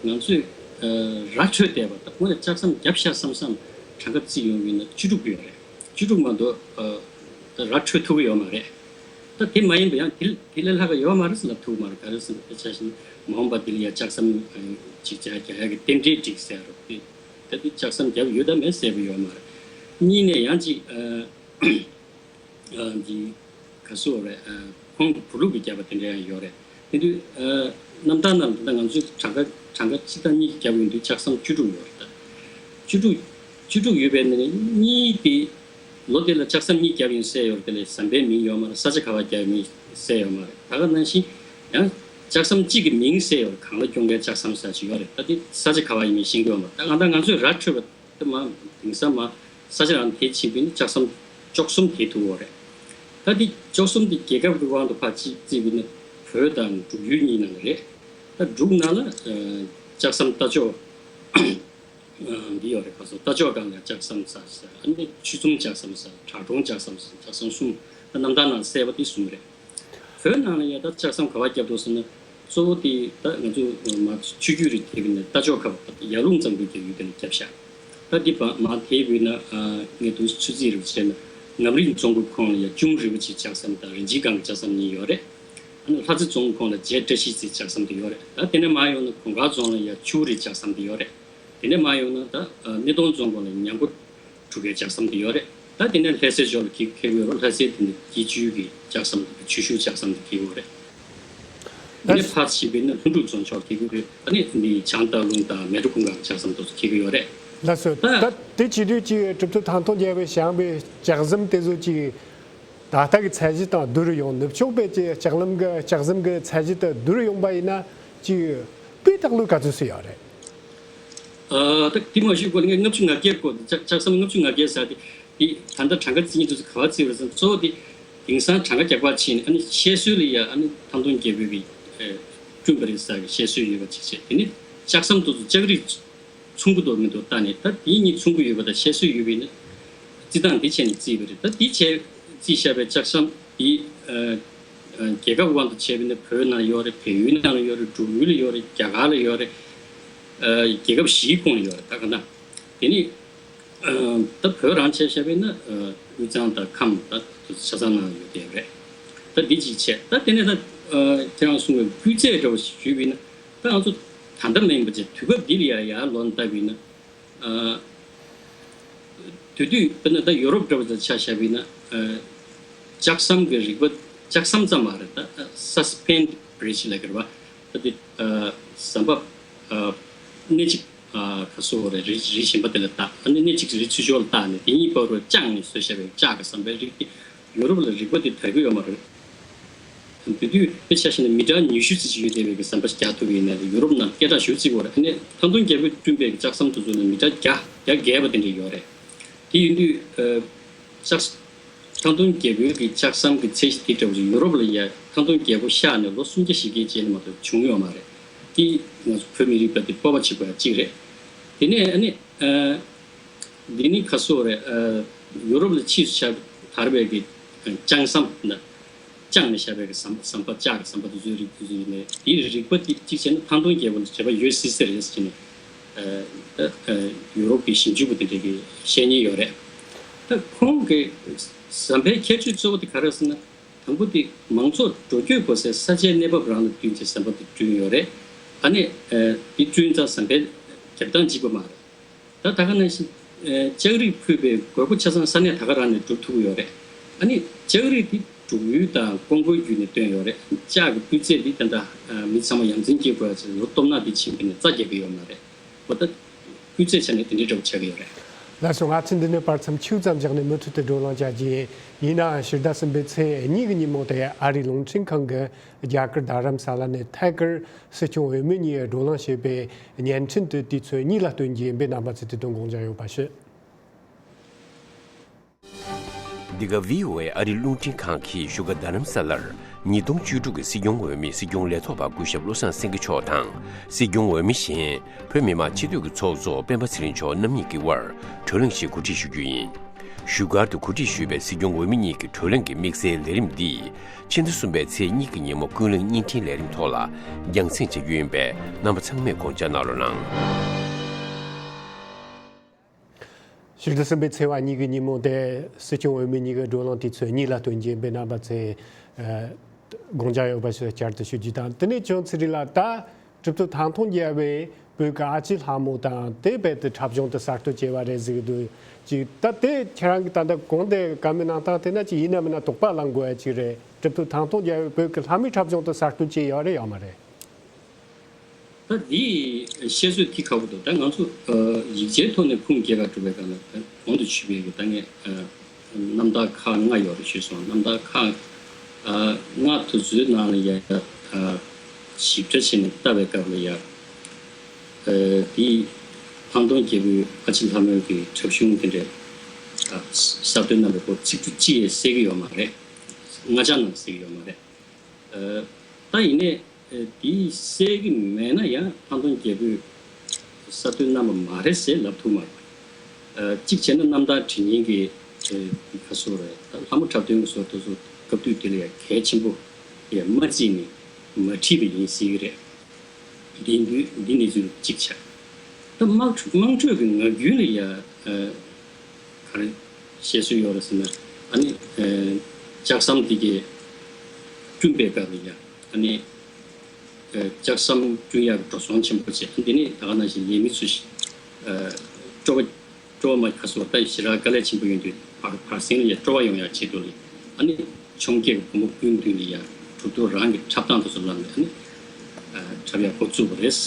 ང་ཚོས་ར་འཕྲོད་བསྡད་པ་དང་། དངོས་གནས་ལྕགས་ཟམ་བརྒྱབ་ཤག་བསམ་བསམ་གྲངས་ཀ་བརྩིས་ཡོང་བ་ཡིན་ན་བཅུ་དྲུག་ཡོད་རེད། བཅུ་དྲུག་མ་གཏོགས་ར་འཕྲོད་ཐུབ་ཀྱི་ཡོད་མ་རེད། ད་དེ་མ་ཡིན་པ་ཡང་དེ་དེ་ལས་ལྷག་ག་ཡོད་མ་རེད་ཟེར་ལབ་ཐུབ་མ་རེད། ག་རེ་ཟེར་ན། དཔེ་ཆ་བཞག་ན་མ་འོངས་པ་འདི་ལ་ཡ་ལྕགས་ཟམ་ཅིག་རྒྱག་རྒྱག་ཡག་གི་རྟེན་འབྲེལ་སྒྲིག་ཟེར་ཡ་རོགས་དེ། ད་དེ་ལྕགས་ཟམ་བརྒྱབ་ཡོད་དམ་མེད་གསལ་པོ་ཡོད་མ་རེད། གཉིས་ནས་ཡང་ཅིག་ཨ། ཨ། འདི་ག་སོ་རེད། ཨ། ཁོང་གི་བུ་ལུག་གི་རྒྱབ་པ་དེ་འདྲ་ཡང་ཡོད་རེད། དེ་དུས་ཨ། རྣམ་ཐར་ནང་ད་ང་ཚོས་གྲངས་ཀ་གྲངས་ཀ་གཅིག་དང་གཉིས་ཀྱི་རྒྱབ་ཡོང་དུས་ལྕགས་ཟམ་བཅུ་དྲུག་ཡོད་རེད། ད་བཅུ་དྲུག་བཅུ་དྲུག་ཡོད་པའི་ནང་ནས་གཉིས་དེ་ལོ་དེ་ལ་ལྕགས་ཟམ་གཉིས་བརྒྱབ་ཡོང་གསལ་ཡོད་རེད། དེ་ལས་ཟམ་པའི་མིང་ཡོད་མ་རེད། ས་ཆ་ག་བ་བརྒྱབ་མིན་གསལ་ཡོད་མ་རེད། ད་ག་ནང་བཞིན་ཡང་ལྕགས་ཟམ་གཅིག་གི་མིང་གསལ་ཡོད་རེད། གངས་ལ་སྐྱོང་མཁན་ལྕགས་ཟམ་ཟེར་ཅིག་ཡོད་རེད། ད་དེ་ས་ཆ་ག་བ་ཡིན་མིན་ཤེས་ཀྱི་ཡོད་མ་རེད། ད་གང་ལྟར་ང་ཚོས་ར་འཕྲོད་པ། དེ་མ་དེང་སང་མ་ས་ཆ་རང་དེ་ཕྱིན་པ་ཡིན་ན་ལྕགས་ཟམ་བཅུ་གསུམ་དེ་ཐུག་ཡོད་རེད། ད་དེ་བཅུ་གསུམ་དེ་རྒྱལ་ཁབ་ཀྱི་དབང་དུ་ཕར་གཅིག་བརྩིས་པ་ཡིན་ན་བོད་དང་འབྲུག་ཡུལ་གཉིས་ནང་ལ་རེད། ད་འབྲུག་ནང་ལ་ཨ། ལྕགས་ཟམ་རྟ་མཆོག་ཨ། འདི་ཡོད་རེད། ག་སོ། རྟ་མཆོག་སྒང་ལ་ལྕགས་ཟམ་ཟེར་ཟེར། ཨ་ནི་ཆུ་ཚོམ་ལྕགས་ཟམ་ཟེར། བྲག་གྲོང་ལྕགས་ཟམ་ཟེར། ལྕགས་ཟམ་གསུམ། ད་རྣམ་ཐར་ནང་གསལ་པོ་དེ་གསུམ་རེད། བོད་ནང་ལ་ཡ་ད་ལྕགས་ཟམ་ག་བ་བརྒྱབ་འདུག་ཟེར་ན། གཙོ་བོ་དེ་ད་ང་ཚོ་མ་ཆུ་རྒྱུད་རེད། དེ་བས་ན་རྟ་མཆོག་ཁ་བ་ད་ཡར་ཀླུང་གཙང་པོའི་རྒྱབ་ཡུལ་དེ་ལ་བརྒྱབ་ཤག་ད་འདི་བ་མ་དེ་བས་ན་ཨ། ངས་འདུག་ཚོད་རྩིས་རེ་བྱས་ན་ངམ་རིང་རྫོང་གི་ཁོངས་ལ་ཡ་ཅུང་རིན་པོ་ཆེའི་ལྕགས་ཟམ་དང་རིན་ཆེན་སྒང་གི་ལྕགས་ཟམ་གཉིས་ཡོད་རེད། ཨ་ནི་ལྷ་རྩེ་རྫོང་ཁོངས་ལ་རྗེ་བཀྲ་ཤིས་རྩེའི་ལྕགས་ཟམ་དེ་ཡོད་རེད། ད་དེ་ནས་མར་ཡོང་ན་གོང་དཀར་རྫོང་ལ་ཡ་ཆུ་བོ་རིའི་ལྕགས་ཟམ་དེ་ཡོད་རེད། དེ་ནས་མར་ཡོང་ན་ད་ཨ། སྣེ་གདོང་རྫོང་ཁོངས་ལ་ཉང་པོ་གྲུ་ཁའི་ལྕགས་ཟམ་དེ་ཡོད་རེད། ད་དེ་ནས་ལྷ་སའི་ཕྱོགས་ལ་འཁེལ་འཁེལ་གྱི་ཡོད་རེད། ལྷ་སའི་དེ་ནས་སྐྱིད་ཆུའི་གི་ལྕགས་ཟམ་དང་ཆུ་ཤུར་ལྕགས་ཟམ་དེ་འཁེལ་གྱི་ཡོད་རེད། དེ་ནས་ཕར་ཕྱིན་པ་ཡིན་ན་ལྷུན་གྲུབ་རྫོང་ཕྱོགས་འཁེལ་གྱི་ཡོད་རེད། ད་ནི་འདི་བྱང་སྟག་ལུང་དང་མལ་གྲོ་གུང་དཀར་ལྕགས་ཟམ་དེ་ཚོ་འཁེལ་གྱི་ཡོད་རེད། ལགས་སོ། ད་ད་དེ་བྱེད་དུས་ཀྱི་གྲུབ་ཐོབ་ཐང་སྟོང་རྒྱལ་པོས་བཞེངས་པའི་ལྕགས་ཟམ་དེ་ཚོ་ཅིག་ད་ལྟ་གི་ཚད་གཞི་དང་བསྡུར་ཡོང་། ནུབ་ཕྱོགས་པའི་ཀྱི་ལྕགས་ལམ་གྱི་ལྕགས་ཟམ་གྱི་ཚད་གཞི་དང་བསྡུར་ཡོང་པ་ཡིན་ན་ཅིག་དཔེ་རྟགས་ལོས་ག་ཚོད་སུ་ཡོད་རེད། ཨ། ད་དེ་མ་ཞུས་གོང་ལ་ངས་ལྔ་བཅུ་ང་བརྒྱད་སྐོར། ལྕགས་ལྕགས་ཟམ་ལྔ་བཅུ་ང་བརྒྱད་ཟེར་དེ། དེ་ད་ལྟ་གྲངས་ཀ་རྩིས་མཁན་དེ་ཚོ་ག་པར་རྩིས་པ་རེད་ཟེར་ན། གཙོ་བོ་དེ་དེང་སང་གྲངས་ཀ་རྒྱག་པ་ཕྱིན་ནས། ཨ་ནི་བཤད་སྲོལ་ལ་ཡ། ཨ་ནི་ཐང་སྟོང་རྒྱལ་པོས་ཀྱི་ཨ། བསྐྲུན་པ་རེད་ཟེར་གྱི་བཤད་སྲོལ་ཡོད་པ་ཅིག་བྱས། དེ་ནི་ལྕགས་ཟམ་དེ་ཚོ་ལྕགས་རིགས་ཆུང་ཀུ་འདུག་མི་འདུག་བལྟས་ནས། ད་དེ་གཉིས་ཆུང་ཀུ་ཡོད་པ་དང་བཤད་སྲོལ་ཡོད་པ་ཡིན་ན། རྩིས་སྟངས་འདི་བྱས་ནས་རྩིས་པ་རེད། ད་འདི་བྱས་རྩིས་བཞག་པའི་ལྕགས་ཟམ་འདི་ཨ། ཨ། རྒྱལ་ཁབ་དབང་དུ་བྱས་པ་ཡིན་ན་བོད་ནང་ཡོད་རེད། བལ་ཡུལ་ནང་ལ་ཡོད་རེད། འབྲུག་ཡུལ་ལ་ཡོད་རེད། རྒྱ་གར་ལ་ཡོད་རེད། ཨ། རྒྱལ་ཁབ་བཞིའི་ཁོངས་ལ་ཡོད་རེད། ད་ག་ན་དེ་ནི་ཨ། ད་བོད་རང་བྱས་བཞག་པ་ཡིན་ན་ཨ། དབུས་གཙང་དང་ཁམས་དང་ཆ་ཚང་ནང་ལ་ཡོད་བསྡད་ཡོད་རེད། ད་འདི་གཅིག་བྱས། ད་དེ་ནས་ད་ཨ། ཁྱེད་རང་གསུངས་པའི་སྤུས་ཚད་འདྲ་བོ་ཞིག་ཞུས་པ་ཡིན་ན། ད་ང་ཚོ་ད་ལྟ་མིན་པ་བྱས་དུས་སྐབས་འདི་ལ་ཡར་ཡར་ལོན་བལྟས་པ་ཡིན་ན། ཨ། དེ་དུས་དཔེར་ན་ད་ཡོ་རོབ་འདྲ་བོ་དང་ཆ་བཞག་པ་ཡིན་ན། ཨ། ལྕགས་ཟམ་གྱི་རིག་པ། ལྕགས་ཟམ་ཙམ་མ་རེད། ད་ཨ། སཱ་སི་པེན་བི་རི་ཇི་ལབ་ཀྱི་རེད་པ། ད་དེ་ཨ། ཟམ་པ་ཨ། སྣེ་གཅིག་ཨ། ག་སོ་རེད། རི་རི་གཞན་པ་དེ་ལ་བཏགས། ཨ་ནི་སྣེ་གཅིག་རི་ཚུར་ཕྱོགས་ལ་བཏགས་ནས་དེ་གཉིས་བར་དུ་དཔྱངས་ནས་བཟོས་བཞག་པའི་ལྕགས་ཀྱི་ཟམ་པའི་རིགས་དེ། ཡོ་རོབ་ལ་རིག་པ་དེ་དར་གྱི་ཡོད་མ་རེད། དེ་དུས་དཔེ་ཆ་བཞག་ན་མི་ཊར་ཉི་ཤུ་ཙམ་ཞིག་ཡོད་བསྡད་པའི་གི་ཟམ་པ་ཞིག་རྒྱག་ཐུབ་ཀྱི་ཡིན་ན། ཡོ་རོབ་ནང་སྐད་གྲགས་ཞེ་པོ་བརྩི་གི་ཡོད་རེད། ཨ་ནི་ཐང་སྟོང་རྒྱལ་པོས་བསྐྲུན་པའི་གི་ལྕགས་ཟམ་དེ་ཚོ་ནི་མི་ཊར་བརྒྱ་བརྒྱ་བརྒལ་བ་དེ་འདྲ་ཡོད་རེད། དེ་ཡིན་དུས་ཨ། ལྕགས་ཐང་སྟོང་རྒྱལ་པོའི་གི་ལྕགས་ཟམ་གྱི་ཚད་གཞི་དེ་འདྲ་བོ་ཞིག་ཡོ་རོབ་ལ་ཡ་ཐང་སྟོང་རྒྱལ་པོ་གཤེགས་ནས་ལོ་སུམ་བརྒྱ་བཞི་བརྒྱའི་རྗེས་ནས་མ་གཏོགས་བྱུང་ཡོད་མ་རེད། དེ་ང་ཚོ་བོད་མི་རིགས་པ་དེ་སྤོབས་པ་བྱེད་དགོས་ཡ་གཅིག་རེད། དེ་ནས་ཨ་ནི་ཨ། འདི་ནི་ག་སོ་རེད། ཨ། ཡོ་རོབ་ལ་ཕྱིས་སུ་ཆགས་དར་བའི་གི་ལྕགས་ཟམ་དང་། དཔྱངས་ནས་བཞག་པའི་གི་ཟམ་ཟམ་པ། ལྕགས་ཀྱི་ཟམ་པ་དེ་ཚོའི་རིགས་དེ་ཚོ་ཡིན་ནའི། དེའི་རིག་པ་དེ་གཅིག་བྱས་ན་ཐང་སྟོང་རྒྱལ་པོ་ལ་རེ་བ་ཡོད་སྲིད་སྲིད་རེད་ཟེར་ནས། ཨ། ད་ཨ། ཡོ་རོབ་ཀྱི་ཞིབ་འཇུག་པ་དེ་འདྲ་གིས་བཤད་མཁན་ཡོད་རེད། ད་ཁོང་གི་ཟམ་པའི་ཁྱད་ཆོས་གཙོ་བོ་དེ་ག་རེ་ཟེར་ན། དང་པོ་དེ་མང་ཚོགས་འགྲོ་སྐྱོད་དགོས་སའི་ས་ཆའི་གནས་བབ་རང་ལ་བསྟུན་བྱས་ཟམ་པ་དེ་བསྐྲུན་ཡོད་རེད། ཨ་ནི་ཨ། དེ་བསྐྲུན་ཙང་ཟམ་པའི་རྒྱབ་ལྗོངས་གཅིག་པ་མ་རེད། ད་ད་ག་ནང་བཞིན་ཨ། ལྕགས་རིགས་ཕུད་པའི་དགོས་མཁོ་ཆ་ཚང་ས་གནས་ད་ག་རང་ནས་སྒྲུབ་ཐུབ་ཀྱི་ཡོད་རེད། ཨ་ནི་ལྕགས་རིགས་དེ་འབྲུག་ཡུལ་དང་ཀོང་པོའི་བརྒྱུད་ནས་བཏོན་ཡོད་རེད། ལྕགས་ཀྱི་སྤུས་ཚད་འདི་ད་ལྟ་ཨ། མི་ཚང་མ་ཡ་མཚན་སྐྱེ་དགོས་ཡ་ཆེད་ལོ་སྟོབས་ནག་འདི་ཕྱིན་པ་ཡིན་ན་རྩ་རྒྱག་གི་ཡོད་མ་རེད། འོ་ད་སྤུས་ཚད་ཆ་ནས་དེ་འདྲའི་འདྲ་བོ་ཆགས་ཀྱི་ཡོད་རེད། ལགས་སོ། ང་ཚོས་འདི་ནས་བར་མཚམས་ཆུང་ཙམ་བཞག་ནས་མུ་མཐུད་དུ་བགྲོ་གླེང་བྱ་རྒྱུ་ཡིན། ཡིན་ནའང་ཕྱི་ཟླ་གསུམ་པའི་ཚེས་གཉིས་ཀྱི་ཉིན་མོ་དེ་ཨ་རིའི་རླུང་འཕྲིན་ཁང་གི་རྒྱ་གར་རྡ་རམ་ས་ལ་ནས་ཐད་ཀར་སྲིད་སྐྱོང་འོས་མི་གཉིས་བགྲོ་གླེང་བྱས་པའི་བརྙན་འཕྲིན་དེ་དུས་ཚོད་གཉིས་ལ་སྟོན་རྒྱུ་ཡིན་པས་རྣམ་པ་ཚོས་དེ་དོན་དགོངས་འཇགས་ཡོད་པ་ཞུ། འདི་ག་བྷི་ཨོ་ཨེ་ཨ་རིའི་རླུང་འཕྲིན་ཁང་གིས་བཞུགས་སྒར་རྡ་རམ་ས་ལར་ཉིས་སྟོང་བཅུ་དྲུག་གི་སྲིད་སྐྱོང་འོས་མི་སྲིད་སྐྱོང་ལས་ཐོག་པ་སྐུ་ཞབས་བློ་བཟང་སེང་གེ་མཆོག་དང་། སྲིད་སྐྱོང་འོས་མི་གཞན་བོད་མི་མང་སྤྱི་འཐུས་ཀྱི་ཚོགས་གཙོ་སྤེན་པ་ཚེ་རིང་མཆོག་རྣམ་གཉིས་ཀྱི་དབར་བགྲོ་གླེང་ཞིག་གོ་སྒྲིག་ཞུ་རྒྱུ་ཡིན། བཞུགས་སྒར་དུ་གོ་སྒྲིག་ཞུས་པའི་སྲིད་སྐྱོང་འོས་མི་གཉིས་ཀྱི་བགྲོ་གླེང་གི་དམིགས་བསལ་ལས་རིམ་འདི་ཕྱི་ཟླ་གསུམ་པའི་ཚེས་གཉིས་ཀྱི་ཉིན་མོ་ཀུན་གླེང་བརྙན་འཕྲིན་ལས་རིམ་ཐོག་ལ་རྒྱང་སྲིང་བྱེད་རྒྱུ་ཡིན་པས། རྣམ་པ་ཚང་མས་དགོངས་འཇགས་གནང་རོགས་གནང་། ཕྱི་ཟླ་གསུམ་པའི་ཚེས་པ་གཉིས་ཀྱི་ཉིན་མོ་དེ་སྲིད་སྐྱོང་འོས་མི་གཉིས་ཀྱི་བགྲོ་གླེང་དུས་ཚོད་གཉིས་ལ་སྟོན་རྒྱུ་ཡིན་པས། རྣམ་པ་ཚོས་ཨ་དགོངས་འཇགས་ཡོད་པ་ཞིག་བསྐྱར་དུ་ཞུ་རྒྱུ་དང་། དེ་ནས་ཅུན་ཚེ་རིང་ལགས། ད་གྲུབ་ཐོབ་ཐང་སྟོང་རྒྱལ་བའི་བོད་ཀྱི་ཨ་ཅེ་ལྷ་མོ་དང་དེ་རྦད་དེ་འཁྲབ་གཞུང་དེ་གསར་གཏོད་བྱས་པ་རེད་ཟེར་གྱི་འདུག་ཅིག་ད་དེ་ཁྱེད་རང་གིས་ད་ལྟ་གོང་དེ་བཀའ་མོལ་གནང་སྟངས་དེ་ན་ཅིག་ཡིན་ན་མིན་ན་དོགས་པ་ལངས་དགོས་ཡ་ཅིག་རེད། གྲུབ་ཐོབ་ཐང་སྟོང་རྒྱལ་བའི་བོད་ཀྱི་ལྷ་མོའི་འཁྲབ་གཞུང་དེ་གསར་གཏོད་བྱས་ཡོད་རེད་ཡོད་མ་རེད། ད་འདིའི་བཤད་སྲོལ་ཐིག་ཁ་པོ་འདུག་ད་ང་ཚོ་ཡིག་ཆའི་ཐོག་ནས་ཁུངས་སྐྱེལ་ག་སྒྲུབ་པའི་སྒང་ལ་ད་གོང་དུ་ཞུས་པའི་གི་ད་ངས་རྣམ་ཐར་ཁག་ལྔ་ཡོད་རེད་ཞུས་སོང་། རྣམ་ཐར་ཁག་ལྔ་དེ་ཚོའི་ནང་ལ་ཡ་ཞིབ་ཕྲ་བྱས་ནས་ལྟ་བའི་སྐབས་ལ་ཡ་འདིའི་ཐང་སྟོང་རྒྱལ་པོའི་ཨ་ཅེ་ལྷ་མོའི་གི་འཁྲབ་གཞུང་དེ་འདྲའི་གསར་གཏོད་གནང་བའི་སྐོར་ཚིག་འབྲུ་གཅིག་ཡས་གསལ་གི་ཡོད་མ་རེད། ལྔ་ཆ་ནང་གསལ་གི་ཡོད་མ་རེད། ད་ཡིན་ནའི་དེའི་གསལ་གི་མེད་ན་ཡང་ཐང་སྟོང་རྒྱལ་པོས་གསར་གཏོད་གནང་བ་མ་རེད་ཟེར་ལབ་ཐུབ་མ་རེད། གཅིག་བྱས་ན་རྣམ་ཐར་བྲིས་མཁན་གྱི་ཁ་སོ་རེད། ད་ལྷ་མོ་འཁྲབ་སྟོན་གྱི་སོ་དེ་ཚོ་སྐབས་དུས་དེ་ལ་ཡང་གལ་ཆེན་པོ་ཡང་མ་བརྩིས་ནས་མ་བྲིས་པ་ཡིན་ཟེར་གི་རེད། འདི་འདི་འདི་གནས་ཚུལ་གཅིག་ཆགས། ད་དམངས་ཁྲོད་དམངས་ཁྲོད་ཀྱི་ངག་རྒྱུན་ལ་ཡ་ག་རེ་བཤད་སྲོལ་ཡོད་རེད་ཟེར་ན། ཨ་ནི་ལྕགས་ཟམ་འདི་གས་བསྐྲུན་པའི་སྐབས་ལ་ཡ་ཨ་ནི་ལྕགས་ཟམ་བསྐྲུན་ཡག་གི་འགྲོ་སོང་ཆེན་པོ་བྱས། ཨ་འདི་ནི་ད་ག་ནང་བཞིན་ལས་མི་ཚོ་ཞིག་སྤྲོ་བ་སྤྲོ་བ་མ་ཁ་སོ་ད་ཞེ་དྲག་དཀའ་ལས་ཆེན་པོ་ཡོང་དུས་བར་བར་གསེང་ལ་ཡ་སྤྲོ་བ་ཡོང་ཡག་ཆེད་དུ་ལ་ཨ་ནི་ཆུང་སྐྱེས་ཀྱི་བུ་མོ་ཀུན་འདུས་ལ་ཡ་གྲུབ་ཐོབ་རང་གི་འཁྲབ་སྟངས་དེ་ཚོ་ལམ་ནས་ཨ་ནི་འཁྲབ་ཡག་འགོ་བཙུགས་པ་རེད།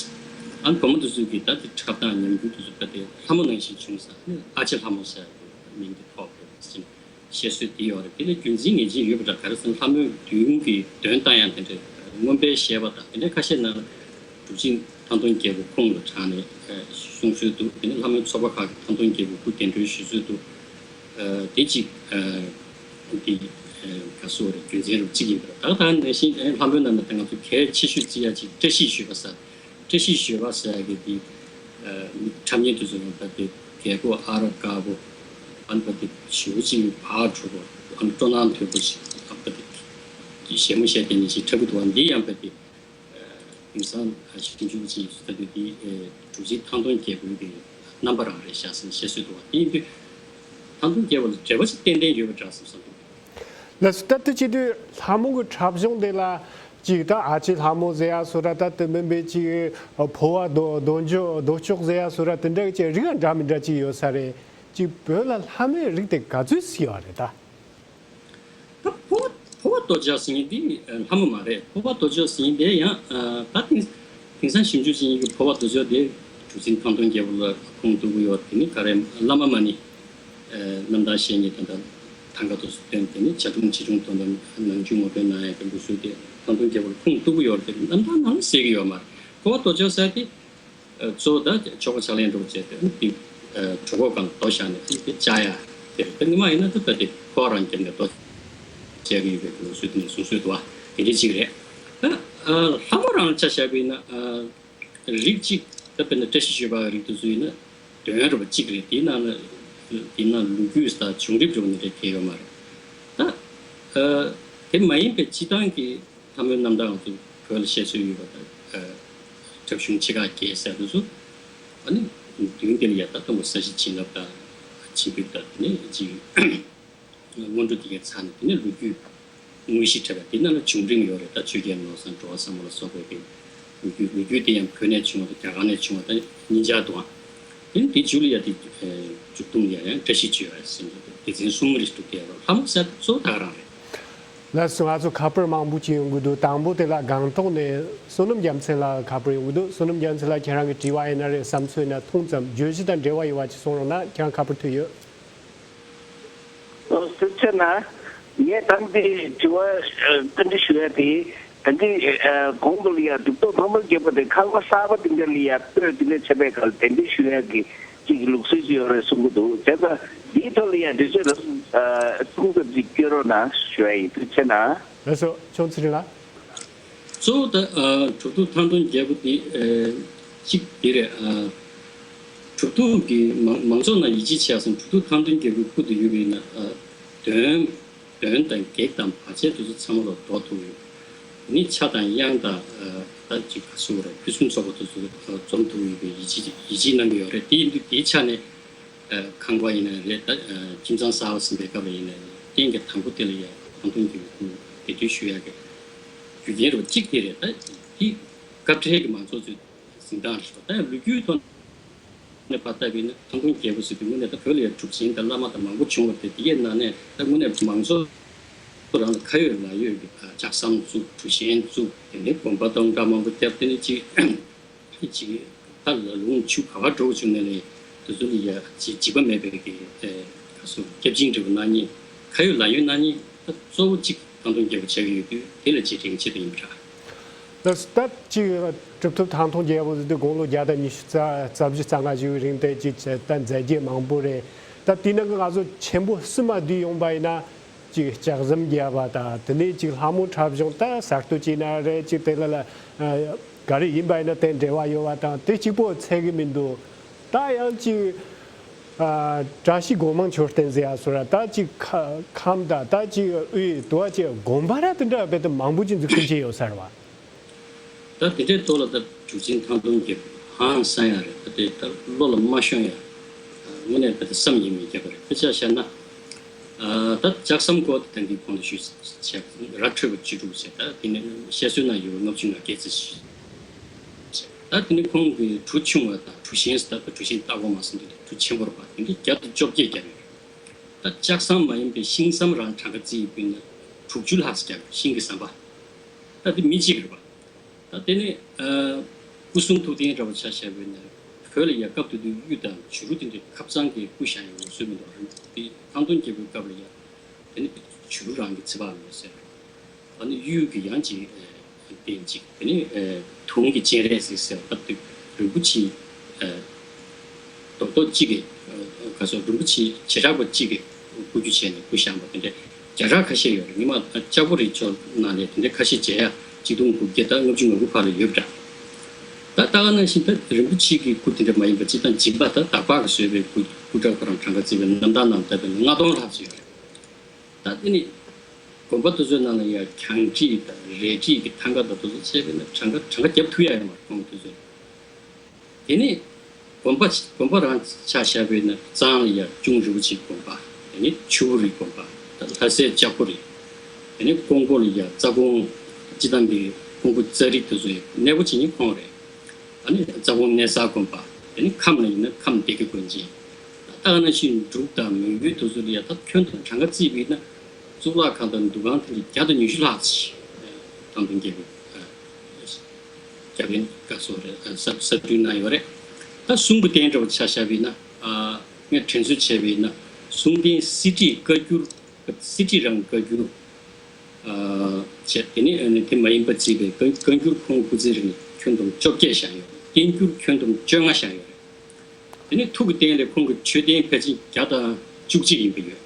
ཨ་ནི་བུ་མོ་དེ་ཚོས་ཀྱི་ད་དེ་འཁྲབ་སྟངས་ཉམས་རྒུད་དེ་ཚོ་ད་དེ་ལྷ་མོ་ནང་བཞིན་བྱུང་ས་ཨ་ནི་ཨ་ཅེ་ལྷ་མོ་ཟེར་ཡག་གི་མིང་དེ་ཐོགས་པ་རེད་ཟེར་བཤད་སྲོལ་དེ་ཡོད་རེད། དེ་ལ་རྒྱུ་མཚན་ངེས་ཅན་ཡོད་པ་འདྲ། ག་རེ་ཟེར་ན་ལྷ་མོའི་མདུན་གྱི་འདོན་སྟངས་ཡང་དེ་འདྲ་མངོན་པར་བཤད་པ་དང་དེ་འདྲ་ཁ་ཤས་ནང་ལ་གྲུབ་ཆེན་ཐང་སྟོང་རྒྱལ་པོ་ཁོང་ལ་དྲངས་ནས་གསུང་སྲོལ་འདུག་དེ་ནས་ལྷ་མོའི་ཚོགས་པ་ཁག་གི་ཐང་སྟོང་རྒྱལ་པོའི་སྐུ་གདན་འདྲེན་ཞུ་སྲོལ་འདུག་དེ་གཅིག་དེ་ག་སོ་རེད། རྒྱུ་མཚན་རུ་གཅིག་ཡིན་པ་རེད། ད་ད་ནང་བཞིན་ལྷ་མོའི་ནང་ན་ད་ང་ཚོ་གལ་ཆེ་ཤོས་བརྩི་ཡ་གཅིག་བཀྲ་ཤིས་ཞོལ་པ་ཟེར། བཀྲ་ཤིས་ཞོལ་པ་ཟེར་ཡ་གི་དེ་འཁྲབ་མཁན་དེ་ཚོ་ཡང་ད་དེ་རྒྱལ་པོ་ཨ་རོ་དཀར་པོ་ཨ་ནི་ད་དེ་ཞེ་པོ་ཅིག་བག་གྲོ་པོ་ཨ་ནི་སྤྲོ་སྣང་དོད་པོ་ཞིག་ཨ་ད་དེ་ཞལ་མོ་བཞད་དེ་ནི་ཞིག་འཁྲབ་གི་འདུག་བ། འདི་ཡང་ད་དེ་དེང་སང་ཞིབ་འཇུག་ཅིག་ད་དེ་དེ་གྲུབ་ཆེན་ཐང་སྟོང་རྒྱལ་པོའི་གི་རྣམ་པ་རང་རེད་ཤག་ཟེར་བཤད་སྲོལ་འདུག་བ། དེ་ཡིན་དུས་ཐང་སྟོང་རྒྱལ་པོ་ལ་འབྲེལ་བ་ཞིག་ཏན་ཏན་ཡོད་པ་འདྲ་བསམ་བསམ་འདུག་ལགས་སོ། ད་ལྟ་བྱེད་དུས་ལྷ་མོ་གི་འཁྲབ་གཞུང་དེ་ལ་ཅིག་ད་ཨ་ཅེ་ལྷ་མོ་ཟེར་ཡ་སོ་ར། ད་དེ་མིན་པའི་ཅིག་ཕོ་བ་རྡོ་རྡོ་འཇོ་རྡོ་ལྕོག་ཟེར་ཡ་སོ་ར། དེ་འདྲ་གི་ཅིག་རིགས་འདྲ་མི་འདྲ་ཅིག་ཡོད་ས་རེད། ཅིག་བོད་ལ་ལྷ་མོའི་རིགས་དེ་ག་ཚོད་ཅིག་ཡོད་རེད་ད། ད་ཕོ་བ་ཕོ་བ་རྡོ་ལྕོག་ཟེར་མཁན་དེ་ལྷ་མོ་མ་རེད། ཕོ་བ་རྡོ་ལྕོག་ཟེར་མཁན་དེ་ཡང་ད་དེང་དེང་སང་ཞིབ་འཇུག་བྱེད་མཁན་གྱི་ཕོ་བ་རྡོ་ལྕོག་དེ་གྲུབ་ཆེན་ཐང་སྟོང་རྒྱལ་པོ་ལ་ཁུངས་གཏུགས་ཀྱི་ཡོད། དེ་ནི་ག་རེ་བླ་མ་མ་ཎི་རྣམ་ཐར་བཤད་མཁན་དང་ཐང་ག་དུ་སྟོན། དེ་ནི་བྱ་བྲུང་བྱི་བྲུང་དོན་དང་ནང་རྒྱུད་ངོ་སྤྲོད་གནང་ཡག་གི་ལུགས་སྲོལ་དེ་ཐང་སྟོང་རྒྱལ་པོར་ཁུངས་གཏུགས་ཀྱི་ཡོད་རེད། དེ་རྣམ་ཐར་ནང་ལ་གསལ་གྱི་ཡོད་མ་རེད། ཕོ་བ་རྡོ་ལྕོག་ཟེར་དེ་གཙོ་བོ་ད་ཆོ་ག་ཕྱག་ལེན་འགྲོ་བྱས་ཏེ་དེ་གྲོད་ཁོག་སྒང་ལ་རྡོ་བཞག་ནས་དེ་བཅག་ཡ་དེ་རེད། ད་སྔོན་མ་ཡིན་ན་ད་ལྟ་དེ་ཕོ་བ་རང་བརྒྱབ་ནས་རྡོ་བཅག་གི་ཡོད་པའི་ལུགས་སྲོལ་དེ་ནས་གསུང་སྲོལ་འདུག་བ། དེ་འདྲ་ཅིག་རེད། ད་ལྷ་མོ་རང་ཆ་བཞག་པ་ཡིན་ན། རིགས་གཅིག་ད་དཔེར་ན་བཀྲ་ཤིས་ཞོལ་པ་རིགས་དེ་ཚོ་ཡིན་ན་འདོན་རབས་གཅིག་རེད། དེའི་ནང་ལ་དེའི་ནང་ལོ་རྒྱུས་དང་བྱུང་རིམ་འདྲ་བོ་ནི་རེད་གལ་ཡོད་མ་རེད། ད་དེ་མ་ཡིན་པའི་སྤྱི་བཏང་གི་ལྷ་མོའི་རྣམ་ཐར་ང་ཚོ་བོད་ལ་བཤད་སྲོལ་ཡོད་པ་དང་། འཁྲབ་གཞུང་ཆེ་ཁག་བརྒྱད་ཟེར་དུས་སུ་ཨ་ནི་མདུན་དེ་ལ་ཡ་ད་ལྟ་མོ་ས་གཞི་བྱིན་རླབས་དང་བྱིན་ཕེབས་དང་དེ་ནས་ཅིག་སྔོན་འགྲོ་དེ་གའི་ཚར་ནས་དེ་ནས་ལོ་རྒྱུས་དངོས་གཞི་འཁྲབ་པ་དེ་ནང་ལ་བྱུང་རིམ་ཡོད་རེད། ད་ཆོས་རྒྱལ་ནོར་བཟང་འགྲོ་བ་བཟང་མོ་ལ་སོགས་པའི་གི་ལོ་རྒྱུས། ལོ་རྒྱུས་དེ་ཡང་བོད་ནས་བྱུང་བ་དང་རྒྱ་གར་ནས་བྱུང་བ་དང་གཉིས་ཆར་འདུག་ཨང་། དེ་ནས་དེ་མཇུག་ལ་ཡ་དེ་མཇུག་སྡོམ་ཡ་ཡང་བཀྲ་ཤིས་བྱོས་ཟེར་ནས་སྡེ་ཚན་གསུམ་རེ་གྲུབ་བསྡད་ཡོད་རེད། ལྷ་མོ་ཟེར་གཙོ་བོ་ད་ག་རང་རེད། ལགས་སོ། ང་ཚོ་ཁ་པར་མང་པོ་ཅིག་ཡོང་གི་འདུག་དང་པོ་དེ་ལ་སྒང་ཏོག་ནས་བསོད་ནམས་རྒྱལ་མཚན་ལགས་ཁ་པར་ཡོང་གི་འདུག་བསོད་ནམས་རྒྱལ་མཚན་ལགས། ཁྱེད་རང་གི་དྲི་བ་ཡིན་ན་རེད། བསམ་ཚུལ་ཡིན་ན། ཐུང་ཙམ་བརྗོད་གཞི་དང་འབྲེལ་བ་ཡོད་པ་ཅིག་གསུང་རོགས་གནང་། ཁྱེད་རང་ཁ་པར་ཐོན་ཡོད། ཨོ་ཟེར་བྱས་ན། ངས་ད་འདི་དྲི་བ་ཨ་བཀའ་འདྲི་ཞུ་ཡ་དེ། ད་འདི་ཨ་གོང་དུ་ལ་ཡ་གྲུབ་ཐོབ་ལྷ་མོ་རྒྱལ་པོ་དེ་ཁང་པ་གསར་པ་དེ་འདྲ་ལ་ཡ་སྤོས་དེ་འདྲ་བྱས་པའི་སྐབས་གདན་འདྲེན་ཞུ་ཡ་གི་གཅིག་གི་ལུགས་སྲོལ་ཅིག་ཡོད་རེད་གསུང་གི་འདུག་བྱས་ཙང་འདིའི་ཐོག་ལ་ཡ་འགྲེལ་བཤད་ཨ་གསུང་ཙམ་ཅིག་སྐྱོན་རོགས་གནང་ཞུ་ཡ་ཡིན། ཐུགས་རྗེ་གནང་། ལགས་སོ། ཆུང་ཚེ་རིང་ལགས། གཙོ་བོ་ད་ཨ་གྲུབ་ཐོབ་ཐང་སྟོང་རྒྱལ་པོ་འདི་ཨ་གཅིག་འདི་རེད། ཨ་གྲུབ་ གྲུབ་ཐོབ་ཀྱི་མང་མང་ཚོགས་ནང་ཡིད་ཆེས་བྱས་སོང་། གྲུབ་ཐོབ་ཐང་སྟོན་རྒྱལ་པོའི་སྐུ་དེ་ཡོད་པ་ཡིན་ན། ཨ། འདོན་འདོན་དང་གེགས་དང་བར་ཆད་དེ་ཚོ་ཚང་མ་ལ་ཟློག་ཐུབ་ཡོད། དེ་ནི་ཕྱྭ་དང་གཡང་དང་། ཨ། ད་ཅིག་ག་སུ་རེད། ཕུན་སུམ་ཚོགས་པ་དེ་ཚོ་འཛོམས་ཐུབ་ཡོད་པའི་ཡིད་ཆེས་ཡིད་ཆེས་གནང་གི་ཡོད་རེད། དེ་ཡིན་དུས་དེའི་ཆ་ནས། ཨ། ཁང་པ་ཡིན་ན་རེད། ད། ཨ། ཁྱིམ་ཚང་གསར་པ་ཟིན་པའི་སྐབས་ལ་ཡིན་ན་རྟེན་གྱི་དང་པོ་དེ་ལ་ཡང་ཐང་སྟོན་གྱི་སྐུ་དེ་དུས་ཞུ་ཡག་གི་རྒྱུ་རྐྱེན་རེད་པ། གཅིག་དེ་རེད། ད་དེ་སྐབས་འཕྲལ་གྱི་མང་ཚོགས་ཚོའི་གཟིགས་སྟངས་རེད་པ། ད་ལོ་རྒྱུས་ཐོག་ནས་ཕར་བལྟས་པ་ཡིན་ན། ཐང་སྟོན་རྒྱལ་པོ་ཟེར་དུས་དངོས་གནས་ད་བོད་ལ་ཡང་གྲུབ་ཆེན་དང་བླ་མ་དང་མང་པོ་བྱུང་བ་རེད། དེ་ཡི་ནང་ནས་ད་དངོས་གནས་མང་ཚོགས་རང་ལ་ཁ་ཡོད་ལག་ཡོད་ཀྱི་ལྕགས་ཟམ་བཙུགས། གྲུ་གཞོན་བཙུགས། དེ་ནས་དགོན་པ་དང་འདྲ་མང་པོ་བརྒྱབ། དེ་ནས་ཅིག་ཅིག་ད་ལ་ལུང་ཕྱུག་ག་པར་འགྲོ་བྱུང་ནས་ལས་དེ་ཚོ་ལ་ཡ་ཅིག་འཇིགས་པ་མེད་པའི་གི། ཨེ། ག་སོ། སྐྱབས་སྦྱིན་འདྲ་པོ་གནང་མཁན། ཁ་ཡོད་ལག་ཡོད་གནང་མཁན་ད་གཙོ་བོ་གཅིག་ཐང་སྟོན་རྒྱལ་པོ་ཆགས་ཀྱི་ཡོད་དུས། དེ་ལ་ཅིག་རིན་ཆེན་དུ་ཡིན་པ་འདྲ། ད་ད་ཅིག་གྲུབ་ཐོབ་ཐང་སྟོན་རྒྱལ་པོ་ཟེར་དུས་དགུང་ལོ་བརྒྱ་དང་ཉི་ཤུ་རྩ་རྩ་བཞི་རྩ་ལྔ་བཞི་བའི་རིང་དེ་ཅིག་ད་མཛད་རྗེས་མང་པོ་རེད། ད་དེའི་ནང་གི་ང་ཚོ་ཆེན་པོ་གསུམ་མ་བསྡུས་ཡོང་པ་ཡིན་ན། ཅིག་ལྕགས་ཟམ་བརྒྱབ་པ་དང་། དེ་ནས་ཅིག་ལྷ་མོ་འཁྲབ་གཞུང་ད་གསར་གཏོད་བྱས་ན་རེད། ཅིག་དེ་ལ་ལ་ག་རེ་ཡིན་པ་ཡིན་ན་དེ་འབྲེལ་བ་ཡོད་པ་དང་། དེ་གཅིག་པོ་ཚད་ཀྱི་མི་འདུག་ད་ཡང་ཅིག་ཨ། བཀྲ་ཤིས་སྒོ་མང་མཆོད་རྟེན་ཟེར་ཡ་སོ་ར། ད་ཅིག་ཁ་ཁམས་དང་ད་ཅིག་དབུས་དུ་བ་ཅིག་དགོན་པ་ར་དེ་འདྲ་རྦད་དེ་མང་པོ་ཅིག་འཛུགས་སྐྲུན་བྱས་ཡོད་ས་རེད་བ། ད་དེ་འདྲའི་ཐོག་ལ་ད་གྲུབ་ཆེན་ཐང་སྟོན་རྒྱལ་པོ་ཧང་སང་ཡ་རེད། ད་དེ་ད་བློ་ལ་མ་ཤོང་ཡ། དངོས་གནས་ད་བསམ་ཡས་མི་རྒྱག་པ་རེད། དཔེ་ཆ་བཞག་ན། ཨ། ད་ལྕགས་ཟམ་སྐོར་དེ་ད་གིན་གོང་དུ་ཞུས་བྱས། ར་འཕྲོད་པ་བཅུ་དྲུག་བྱས། ད་དེ་ནས་བཤད་སྲོལ་ནང་ཡོད་པ་ལྔ་བཅུ་ང་བརྒྱད་ཙམ་ཞིག་བྱས། ད་དེ་ནས་ཁོང་གི་གྲུ་ཆུང་བ་དང་གྲུ་གཞན་ཟེར། ད་གྲུ་གཞན་ལྟ་གོ་མ་སོང་། དེ་འདྲ་གྲུ་ཆེན་པོ་རེད་པ། དེ་འདྲ་བརྒྱ་དང་བཅོ་བརྒྱད་བརྒྱབ་ཡོད་རེད། ད་ལྕགས་ཟམ་མ་ཡིན་པའི་ཤིང་ཟམ་རང་གྲངས་ཀ་བརྩིས་པ་ཡིན་ན་དྲུག་ཅུ་ལྷག་ཙམ་བརྒྱབ་ཡོད། ཤིང་གི་ཟམ་པ། ད་དེ་མི་གཅིག་རེད་པ། ད་དེ་ནས། ཨ། སྐུ་གསུང་ཐུགས་རྟེན་འདྲ་པོ་ཆ་བཞག་པ་ཡིན་ན། བོད་ལ་ཡ་སྐབས་དེ་དུས་གཡུ་དང་བྱུ་རུ་དེ་འདྲའི་ཁབ་གཙང་གི་སྐུ་བཞེངས་ཡོད་སྲོལ་མི་འདུག་རེད། དེ་ཐང་སྟོན་རྒྱལ་པོའི་སྐབས་ལ་ཡ་དེ་ནི་བྱུ་རུ་རང་གི་ཚེ་དཔག་མེད་ཟེར། ཨ་ནི་གཡུ་གི་ཡང་ཅིག་རྟེན་གཅིག་དེ་ནི་དུང་གི་སྤྱན་རས་གཟིགས་ཟེར། སྐབས་དེ་རིན་པོ་ཆེ། ཨ། རྡོག་རྡོག་གཅིག་གི། ཨ། ག་སོ། རིན་པོ་ཆེ་བྱེ་བྲག་པ་གཅིག་གི་སྐུ་རྒྱུ་བྱས་ནས་སྐུ་བཞེངས་པ་དེ་འདྲ་བརྒྱ་ཕྲག་ཁ་ཤས་ཡོད་རེད། ཉི་མ་ལྕགས་པོ་རི་ཕྱོགས་ནང་ནས་དེ་འདྲ་ཁ་ཤས་མཇལ་ཡ། གཅིག་སྟོང་དགུ་བརྒྱ་དང་ལྔ་བཅུ་ང་དགུ་བར་ལ་ཡོད་པ་འདྲ། ད་ལྟ་ག་ནང་བཞིན་ད་རིན་པོ་ཆེ་གི་སྐུ་དེ་འདྲ་མ་ཡིན་པ་སྤྱིར་བཏང་སྦྱིན་པ་དང་བདག་པ་གིས་བཟོས་པའི་སྐུ་སྐུ་འདྲ་ཁོ་རང་གྲངས་ཀ་བརྩིས་པའི་རྣམ་ཐར་ནང་ལྟར་ན་ལྔ་སྟོང་ལྷག་ཙམ་ཡོད་རེད། ད་དེ་ནི་དགོན་པ་དེ་ཚོའི་ནང་ལ་ཡང་གྱང་བྲིས་དང་རས་བྲིས་ཀྱི་ཐང་ཀ་དང་དེ་ཚོ་བྱས་པས་ན་གྲངས་ཀ་གྲངས་ཀ་བརྒྱབ་ཐུབ་ཡ་ཡོད་མ་རེད། དགོན་པ་དེ་ཚོ། དེ་ནས་དགོན་པ་དགོན་པ་རང་ཆ་བཞག་པས་ན་གཙང་ལ་ཡ་གཅུང་རིན་པོ་ཆེའི་དགོན་པ། དེ་ནས་ཆུ་བོ་རིའི་དགོན་པ། ད་ལྷ་སའི་ལྕགས་པོ་རི། དེ་ནས་ཀོང་པོ་ལ་ཡ་རྩ་ཀོང་། སྤྱིར་བཏང་གི་ཀོང་པོ་རྩ་རིག་དེ་ཚོ་ཡི་གནས་སྒོ་ཕྱེ་མཁན་ཁོང་རེད། ཨ་ནི་རྩ་ཀོང་གནས་གསར་དགོན་པ། དེ་ནས་ཁམས་ལ་ཡིན་ན་ཁམས་སྡེ་དགེ་དགོན་ཆེན། ད་ག་ནང་བཞིན་འབྲུག་དང་མོན་གྷོ་དེ་ཚོ་ལ་ཡ་ད་ཁྱོན་བསྡོམས་གྲངས་ཀ་བརྩིས་པས་ན་གཙུག་ལག་ཁང་དང་འདུ་ཁང་དེ་འདྲ་བརྒྱ་དང་ཉི་ཤུ་ལྷག་ཙམ་ཞིག་ཐང་སྟོན་རྒྱལ་པོའི། རྒྱ་རྒན་བཀའ་ཟུར་རེད། ས་ས་སྤྲུལ་གནང་ཡོད་རེད། ད་གསུང་གི་རྟེན་འདྲ་བོ་ཆ་བཞག་པ་ཡིན་ན། ཨ། ངས་དྲན་གསོ་བྱས་པ་ཡིན་ན། གསུང་རྟེན་གསེར་བྲིས་བཀའ་འགྱུར། གསེར་བྲིས་རང་བཀའ་འགྱུར། ཨ། བྱས། དེ་ནས་ཨ་ནི་དེ་མ་ཡིན་པ་བརྩིས་པའི་བཀའ་བཀའ་འགྱུར་ཁོང་སྐུ་ཚེ་རིང་ཁྱོན་བསྡོམས་བཅོ་བརྒྱད་བཞེངས་ཡོད་རེད། བསྟན་འགྱུར་ཁྱོན་བསྡོམས་བཅོ་ལྔ་བཞེངས་ཡོད་རེད། དེ་ནས་ཐུགས་ཀྱི་རྟེན་ལས་ཁོང་གི་མཆོད་རྟེན་ཕལ་ཆེར་བརྒྱ་དང་བཅུ་གཅིག་ཡིན་པ་ཡོད།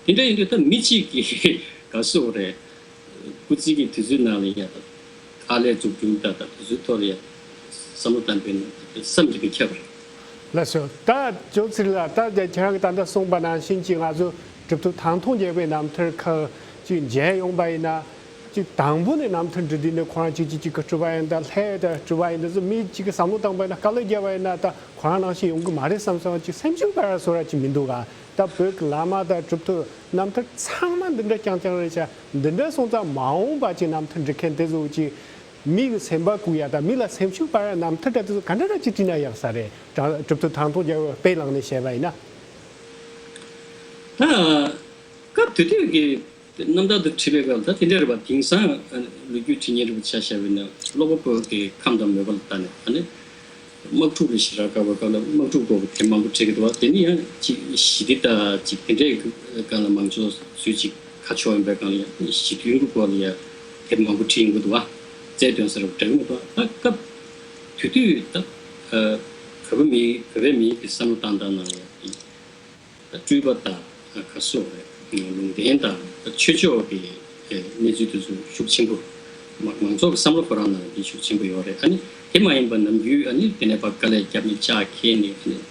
དེ་འདྲ་ཡིན་དུས་ད་མི་གཅིག་གིས་ག་སོ་རེད། སྐུ་ཚེ་གི་དུས་ཚོད་ནང་ལ་ཡ་ད་ཨ་ལས་འཛུགས་སྐྲུན་ད་ད་དུས་ཚོད་ཐོག་ལ་ཡ་བསམ་བློ་བཏང་པས་ན་བསམ་གྱིས་མི་ཁྱབ་པ་རེད། ལགས་སོ། ད་ཇོ་ཚེ་རིང་ལགས། ད་ཁྱེད་རང་གིས་ད་ལྟ་གསུངས་པ་ནང་བཞིན་གྱི་ང་ཚོ་གྲུབ་ཐོབ་ཐང་སྟོན་རྒྱལ་པོའི་རྣམ་ཐར་ཁག་ཅིག་མཇལ་ཡོང་པ་ཡིན་ན། ཅིག་དང་པོ་ནས་རྣམ་ཐར་འབྲི་དུས་ནས་ཁོ་རང་གཅིག་གཅིག་གཅིག་གི་སྤྲུལ་པ་ཡིན་ད། ལྷའི་ད་སྤྲུལ་པ་ཡིན་ད་ཟེར་མི་གཅིག་གིས་བསམ་བློ་བཏང་པ་ཡིན་ན། དཀའ་ལས་བརྒྱབ་པ་ཡིན་ན་ད་ཁོ་རང་ནང་བཞིན་ཡོང་གི་མ་རེད་བསམ་སོང་། ཅིག་སེམས་ཤུགས་སྤར་བཟོ་འདྲ་ཅིག་མི་འདུག་ག་ད་བོད་ཀྱི་བླ་མ་དང་གྲུབ་ཐོབ་རྣམ་ཐར་ཚང་མ་འདི་འདྲ་རྐྱང་རྐྱང་རེད་ཤག་འདི་འདྲ་སོང་ཙང་མ་འོངས་པ་ཅིག་རྣམ་ཐར་འབྲི་མཁན་དེ་ཚོ་ཅིག་མི་གི་སེམས་པ་བཀུག་ཡ་དང་མི་ལ་སེམས་ཤུགས་སྤར་ཡ་རྣམ་ཐར་འདྲ་དེ་ཚོ་ག་འདྲ་འདྲ་ཅིག་བྲིས་ན་ཡག་ས་རེད། གྲུབ་ཐོབ་ཐང་སྟོན་རྒྱལ་པོའི་དཔེ་བླངས་ནས་བཤད་པ་ཡིན་ན། ད་སྐབས་དེ་དུས་ཀྱི་རྣམ་ཐར་དེ་བྲིས་པའི་སྐབས་ད་དེ་འདྲ་རེད་པ། དེང་སང་ལོ་རྒྱུས་འབྲི་མཁན་རིགས་པ་ཆ་བཞག་པ་ཡིན་ན་ཀློག་པ་པོ་གི་ཁམས་དང་མོས་པ་ལ་བལྟས་ནས། ཨ་ནི་དམག་འཁྲུག་ལ་ཞེ་དྲག་དགའ་བའི་སྐབས་ལ་དམག་འཁྲུག་སྐོར་གྱི་དེབ་མང་པོ་བྲིས་ཀྱི་འདུག་པ། དེ་ནི་ཡང་ཅིག་ཞི་བདེ་དང་ཅིག་དེ་འདྲའི་སྒང་ལ་མང་ཚོགས་ཚོས་ཅིག་ཁ་ཕྱོགས་ཡིན་པའི་སྒང་ལ་ཡང་ཞི་མཐུན་གྱི་སྐོར་ལ་ཡང་དེབ་མང་པོ་བྲིས་ཡོང་གི་འདུག་པ། རྩལ་འདོན་ས་རུ་འདྲ་གི་མི་འདུག་ད་སྐབས་དེ་དུས་ད་བོད་པ་མི་བོད་པའི་མི་གི་བསམ་བློ་བཏང་སྟངས་ནང་ལ་ཡང་སྤྲུལ་པ་དང་ག་སོགས་རེད། ལུང་བསྟན་དང་ཆོས་ཕྱོགས་ཀྱི་གནས་ཚུལ་དེ་ཚོ་ཤུགས་ཆེན་པོ། མང་མང་ཚོགས་ཀྱི་བསམ་བློ་ཁོ་རང་ནང་དེ་ཤུགས་ཆེན་པོ་ཡོད་རེད། ཨ་ནི་དེ་མ་ཡིན་པ་ནམ་རྒྱུན་ཨ་ནི་དེ་ནས་ཕར་དཀའ་ལས་བརྒྱབ་ནས་ལྕགས་འཁྱེར་ནས། ཨ་ནི་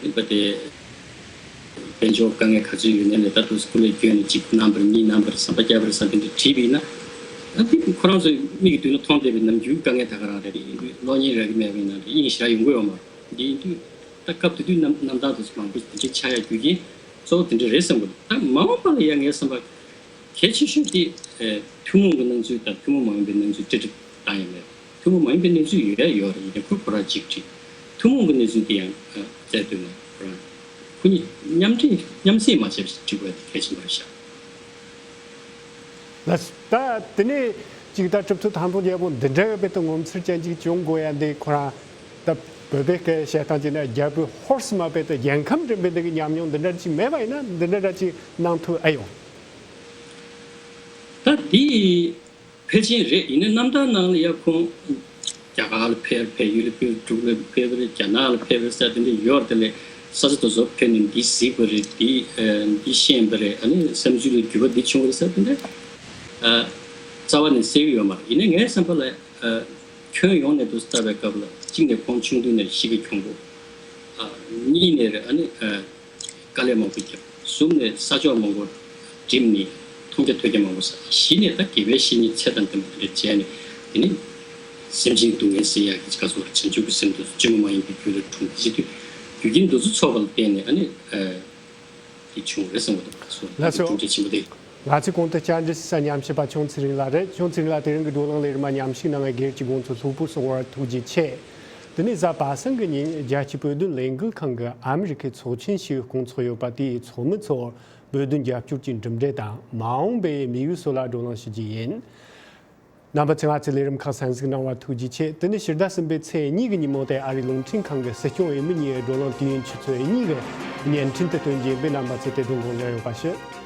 རིག་པ་དེ་དཔལ་འབྱོར་དཀའ་ངལ་ག་ཚོད་ཡོད་ནའི་ལས་ད་དུ་སྐུ་ལས་བསྐྱོན་ནས་གཅིག་གནང་བར་གཉིས་གནང་བར་ཟམ་པ་བརྒྱབ་པར་ཟ་དེ་འདྲ་བྲིས་པ་ཡིན་ན། ད་དེ་ཁོ་རང་ཚོའི་མིག་གི་མདུན་ལ་མཐོང་བསྡད་པའི་ནམ་རྒྱུན་དཀའ་ངལ་ད་ག་རང་རེད། ཡིན་དུས་གློག་བརྙན་རག་གི་མེད་པ་ཡིན་ན་དེ་དབྱིངས་ཞེ་དྲག་ཡོང་གི་ཡོད་མ་རེད། འདི་ཡིན་དུས་ད་སྐབས་དེ་དུས་རྣམ་རྣམ་ཐར་དེ་ཚོ་མང་པོ་དེ་འདྲའི་ཆགས་ཡ་རྒྱུ་རྐྱེན་གཙོ་བོ་དེ་འདྲ་རེད་བསམ་གི་འདུག་ད་མ་འོངས་པ་ལ་ཡང་ངའི་བསམ་པ་གལ་ཆེ་ཤོས་དེ་ཨ་ཐུན་མོང་གི་སྣང་ཚུལ་དང་ཐུན་མོང་མ་ཡིན་པའི་སྣང་ཚུལ་འདྲེས་སྒྲིག་བཏང་ཡ་མེད། ཐུན་མོང་མ་ཡིན་པའི་གནས་ཚུལ་ཡོད་ཡ་ཡོད་རེད། ཡིན་ནའི་ཁོ་ཁོ་རང་གཅིག་བྲིས། ཐུན་མོང་གི་གནས་ཚུལ་དེ་ཡང་ཨ་བཙལ་འདོད་ན་ཁོ་རང་ཁོ་གཉིས་མཉམ་འདྲེས་མཉམ་བསྲེས་མ་བྱས་པ་ཞིག་བྲིས་དགོས་ཡ་དེ་གལ་ཆེན་པོ་རེད་ཤག་ལགས། ད་དེ་ནས་ཅིག་ད་གྲུབ་ཐོབ་ཐང་སྟོང་རྒྱལ་པོ་འདི་འདྲ་བའི་དཔེ་དེ་ངོ་མཚར་ཅན་ཅིག་བྱུང་དགོས་ཡ་འདི་ཁོ་རང་ད་བོད་པའི་སྐད་བཤད་སྟངས་ཅིག་ན་རྒྱལ་པོའི་ཧོར་སི་མ་དཔེ་དེ་རྒྱལ་ཁམས་འགྲིམ་པའི་འདི་གི་ཉམས་མྱོང་འདི་འདྲ་ཅིག་མེད་པ་ཡིན་ན་འདི་འདྲ་འདྲ་ཅིག་གནང་ཐུབ་ཨེ་ཡོང་། ད་དེ་ཕལ་ཆེན་རེད། ཡིན་ནའི་རྣམ་ཐར་ནང་ལ་ཡ་ཁོང་རྒྱ་གར་ལ་ཕེབས། བལ་ཡུལ་ལ་ཕེབས། འབྲུག་ལ་ཕེབས་པ་རེད། རྒྱ་ནག་ལ་ཕེབས་པ་རེད་ཟེར་དེ་འདྲ་ཡོད་རེད། དེ་ལས་ས་ཆ་དེ་ཚོ་ཕེབས་ནས་འདི་གཟིགས་པ་རེད། འདི་ཨ་འདི་ཤེས་པ་རེད། ཨ་ནི་བསམ་ཚུལ་ལ་འགྱུར་བ་འདི་བྱུང་བ་རེད་ཟེར་དེ་འདྲ་ཨ་རྩ་བ་ནས་གསལ་གྱི་ཡོད་མ་རེད། ཡིན་ནའི་ངའི་བསམ་པ་ལ་ཨ་ཁྱོན་ཡོངས་ནས་དུ་ལྟ་བའི་སྐབས་ལ་གཅིག་ནས་ཁོང་ཆུང་དུས་ནས་གཤིས་ཀ་གྱོང་པོ། ཨ་གཉིས་ནས་རེད། ཨ་ནི་ཨ་དཀའ་ལས་མང་པོ་བརྒྱབ། གསུམ་ནས་ས་ཕྱོགས་མང་པོར་འགྲིམས་ནས་མཐོང་རྒྱ་ཐོས་རྒྱ་མང་པོ་བསགས། བཞི་ནས་ད་དགེ་བའི་བཤེས་གཉེན་ཚེ་དང་ལྡན་པ་དེ་འདྲ་མཇལ་ནས་དེ་ནི་སེམས་ཅན་སྡུག་བསྔལ་སེལ་ཡག་གི་བཀའ་སོགས་བྱང་ཆུབ་ཀྱི་སེམས་དང་སྐྱོན་མ་ཡིན་པའི་རྒྱུད་ལ་འཁྲུངས། དེ་བྱེད་དུས་རྒྱུ་རྐྱེན་འདི་ཚོ་ཚོགས་པ་ལ་བརྟེན་ནས་ཨ་ནི་ཨ་དེ་བྱུང་རེད་བསམ་གྱི་འདུག་སོ་ལགས་སོ། གྲུབ་འབྲས་ཆེན་པོ་དེ། ང་ཚོའི་གོང་དུ་བཅར་འདྲི་ཞུ་ས་ཉམས་ཞིབ་པ་ཆུང་ཚེ་རིང་ལགས་རེད། ཆུང་ཚེ་རིང་ལགས་དེ་རིང་གི་བགྲོ་གླེང་ལས་རིམ་མ་ཉམས་ཞིབ་གནང་བའི་སྒེར་གྱི་དགོངས་ཚུལ་ལྷུག་པོར་གསུང་བར་ཐུགས་རྗེ་ཆེ། དེ་ནས་གཟའ་པ་སངས་ཀྱི་ཉིན་རྒྱལ་སྤྱིའི་བོད་དོན་ལས་འགུལ་ཁང་གི་ཨ་མི་རི་ཁའི་ཚོགས་ཆེན་ཞིག་སྐོང་ཚོགས་ཡོད་པ་དེའི་ཚོགས་མི་ཚོར་བོད་དོན་རྒྱབ་སྐྱོར་གྱི་གྲུབ་འབྲས་དང་མ་འོངས་པའི་དམིགས་ཡུལ་སོགས་ལ་བགྲོ་གླེང་ཞུ་རྒྱུ་ཡིན། རྣམ་པ་ཚོས་ང་ཚོའི་ལས་རིམ་ཁག་གསན་གཟིགས་གནང་བར་ཐུགས་རྗེ་ཆེ། དེ་ནི་ཕྱི་ཟླ་གསུམ་པའི་ཚེས་གཉིས་ཀྱི་ཉིན་མོ་དེ་ཨ་རིའི་རླུང་འཕྲིན་ཁང་གི་སྲིད་སྐྱོང་འོས་མི་གཉིས་བགྲོ་གླེང་དུས་ཡུན་ཆུ་ཚོད་གཉིས་ཀྱི་བརྙན་འཕྲིན་དུ་སྟོན་རྒྱུ་ཡིན་པས་རྣམ་པ་ཚོས་དེ་དོན་དགོངས་འཇགས་ཡོད་པ་ཞུ།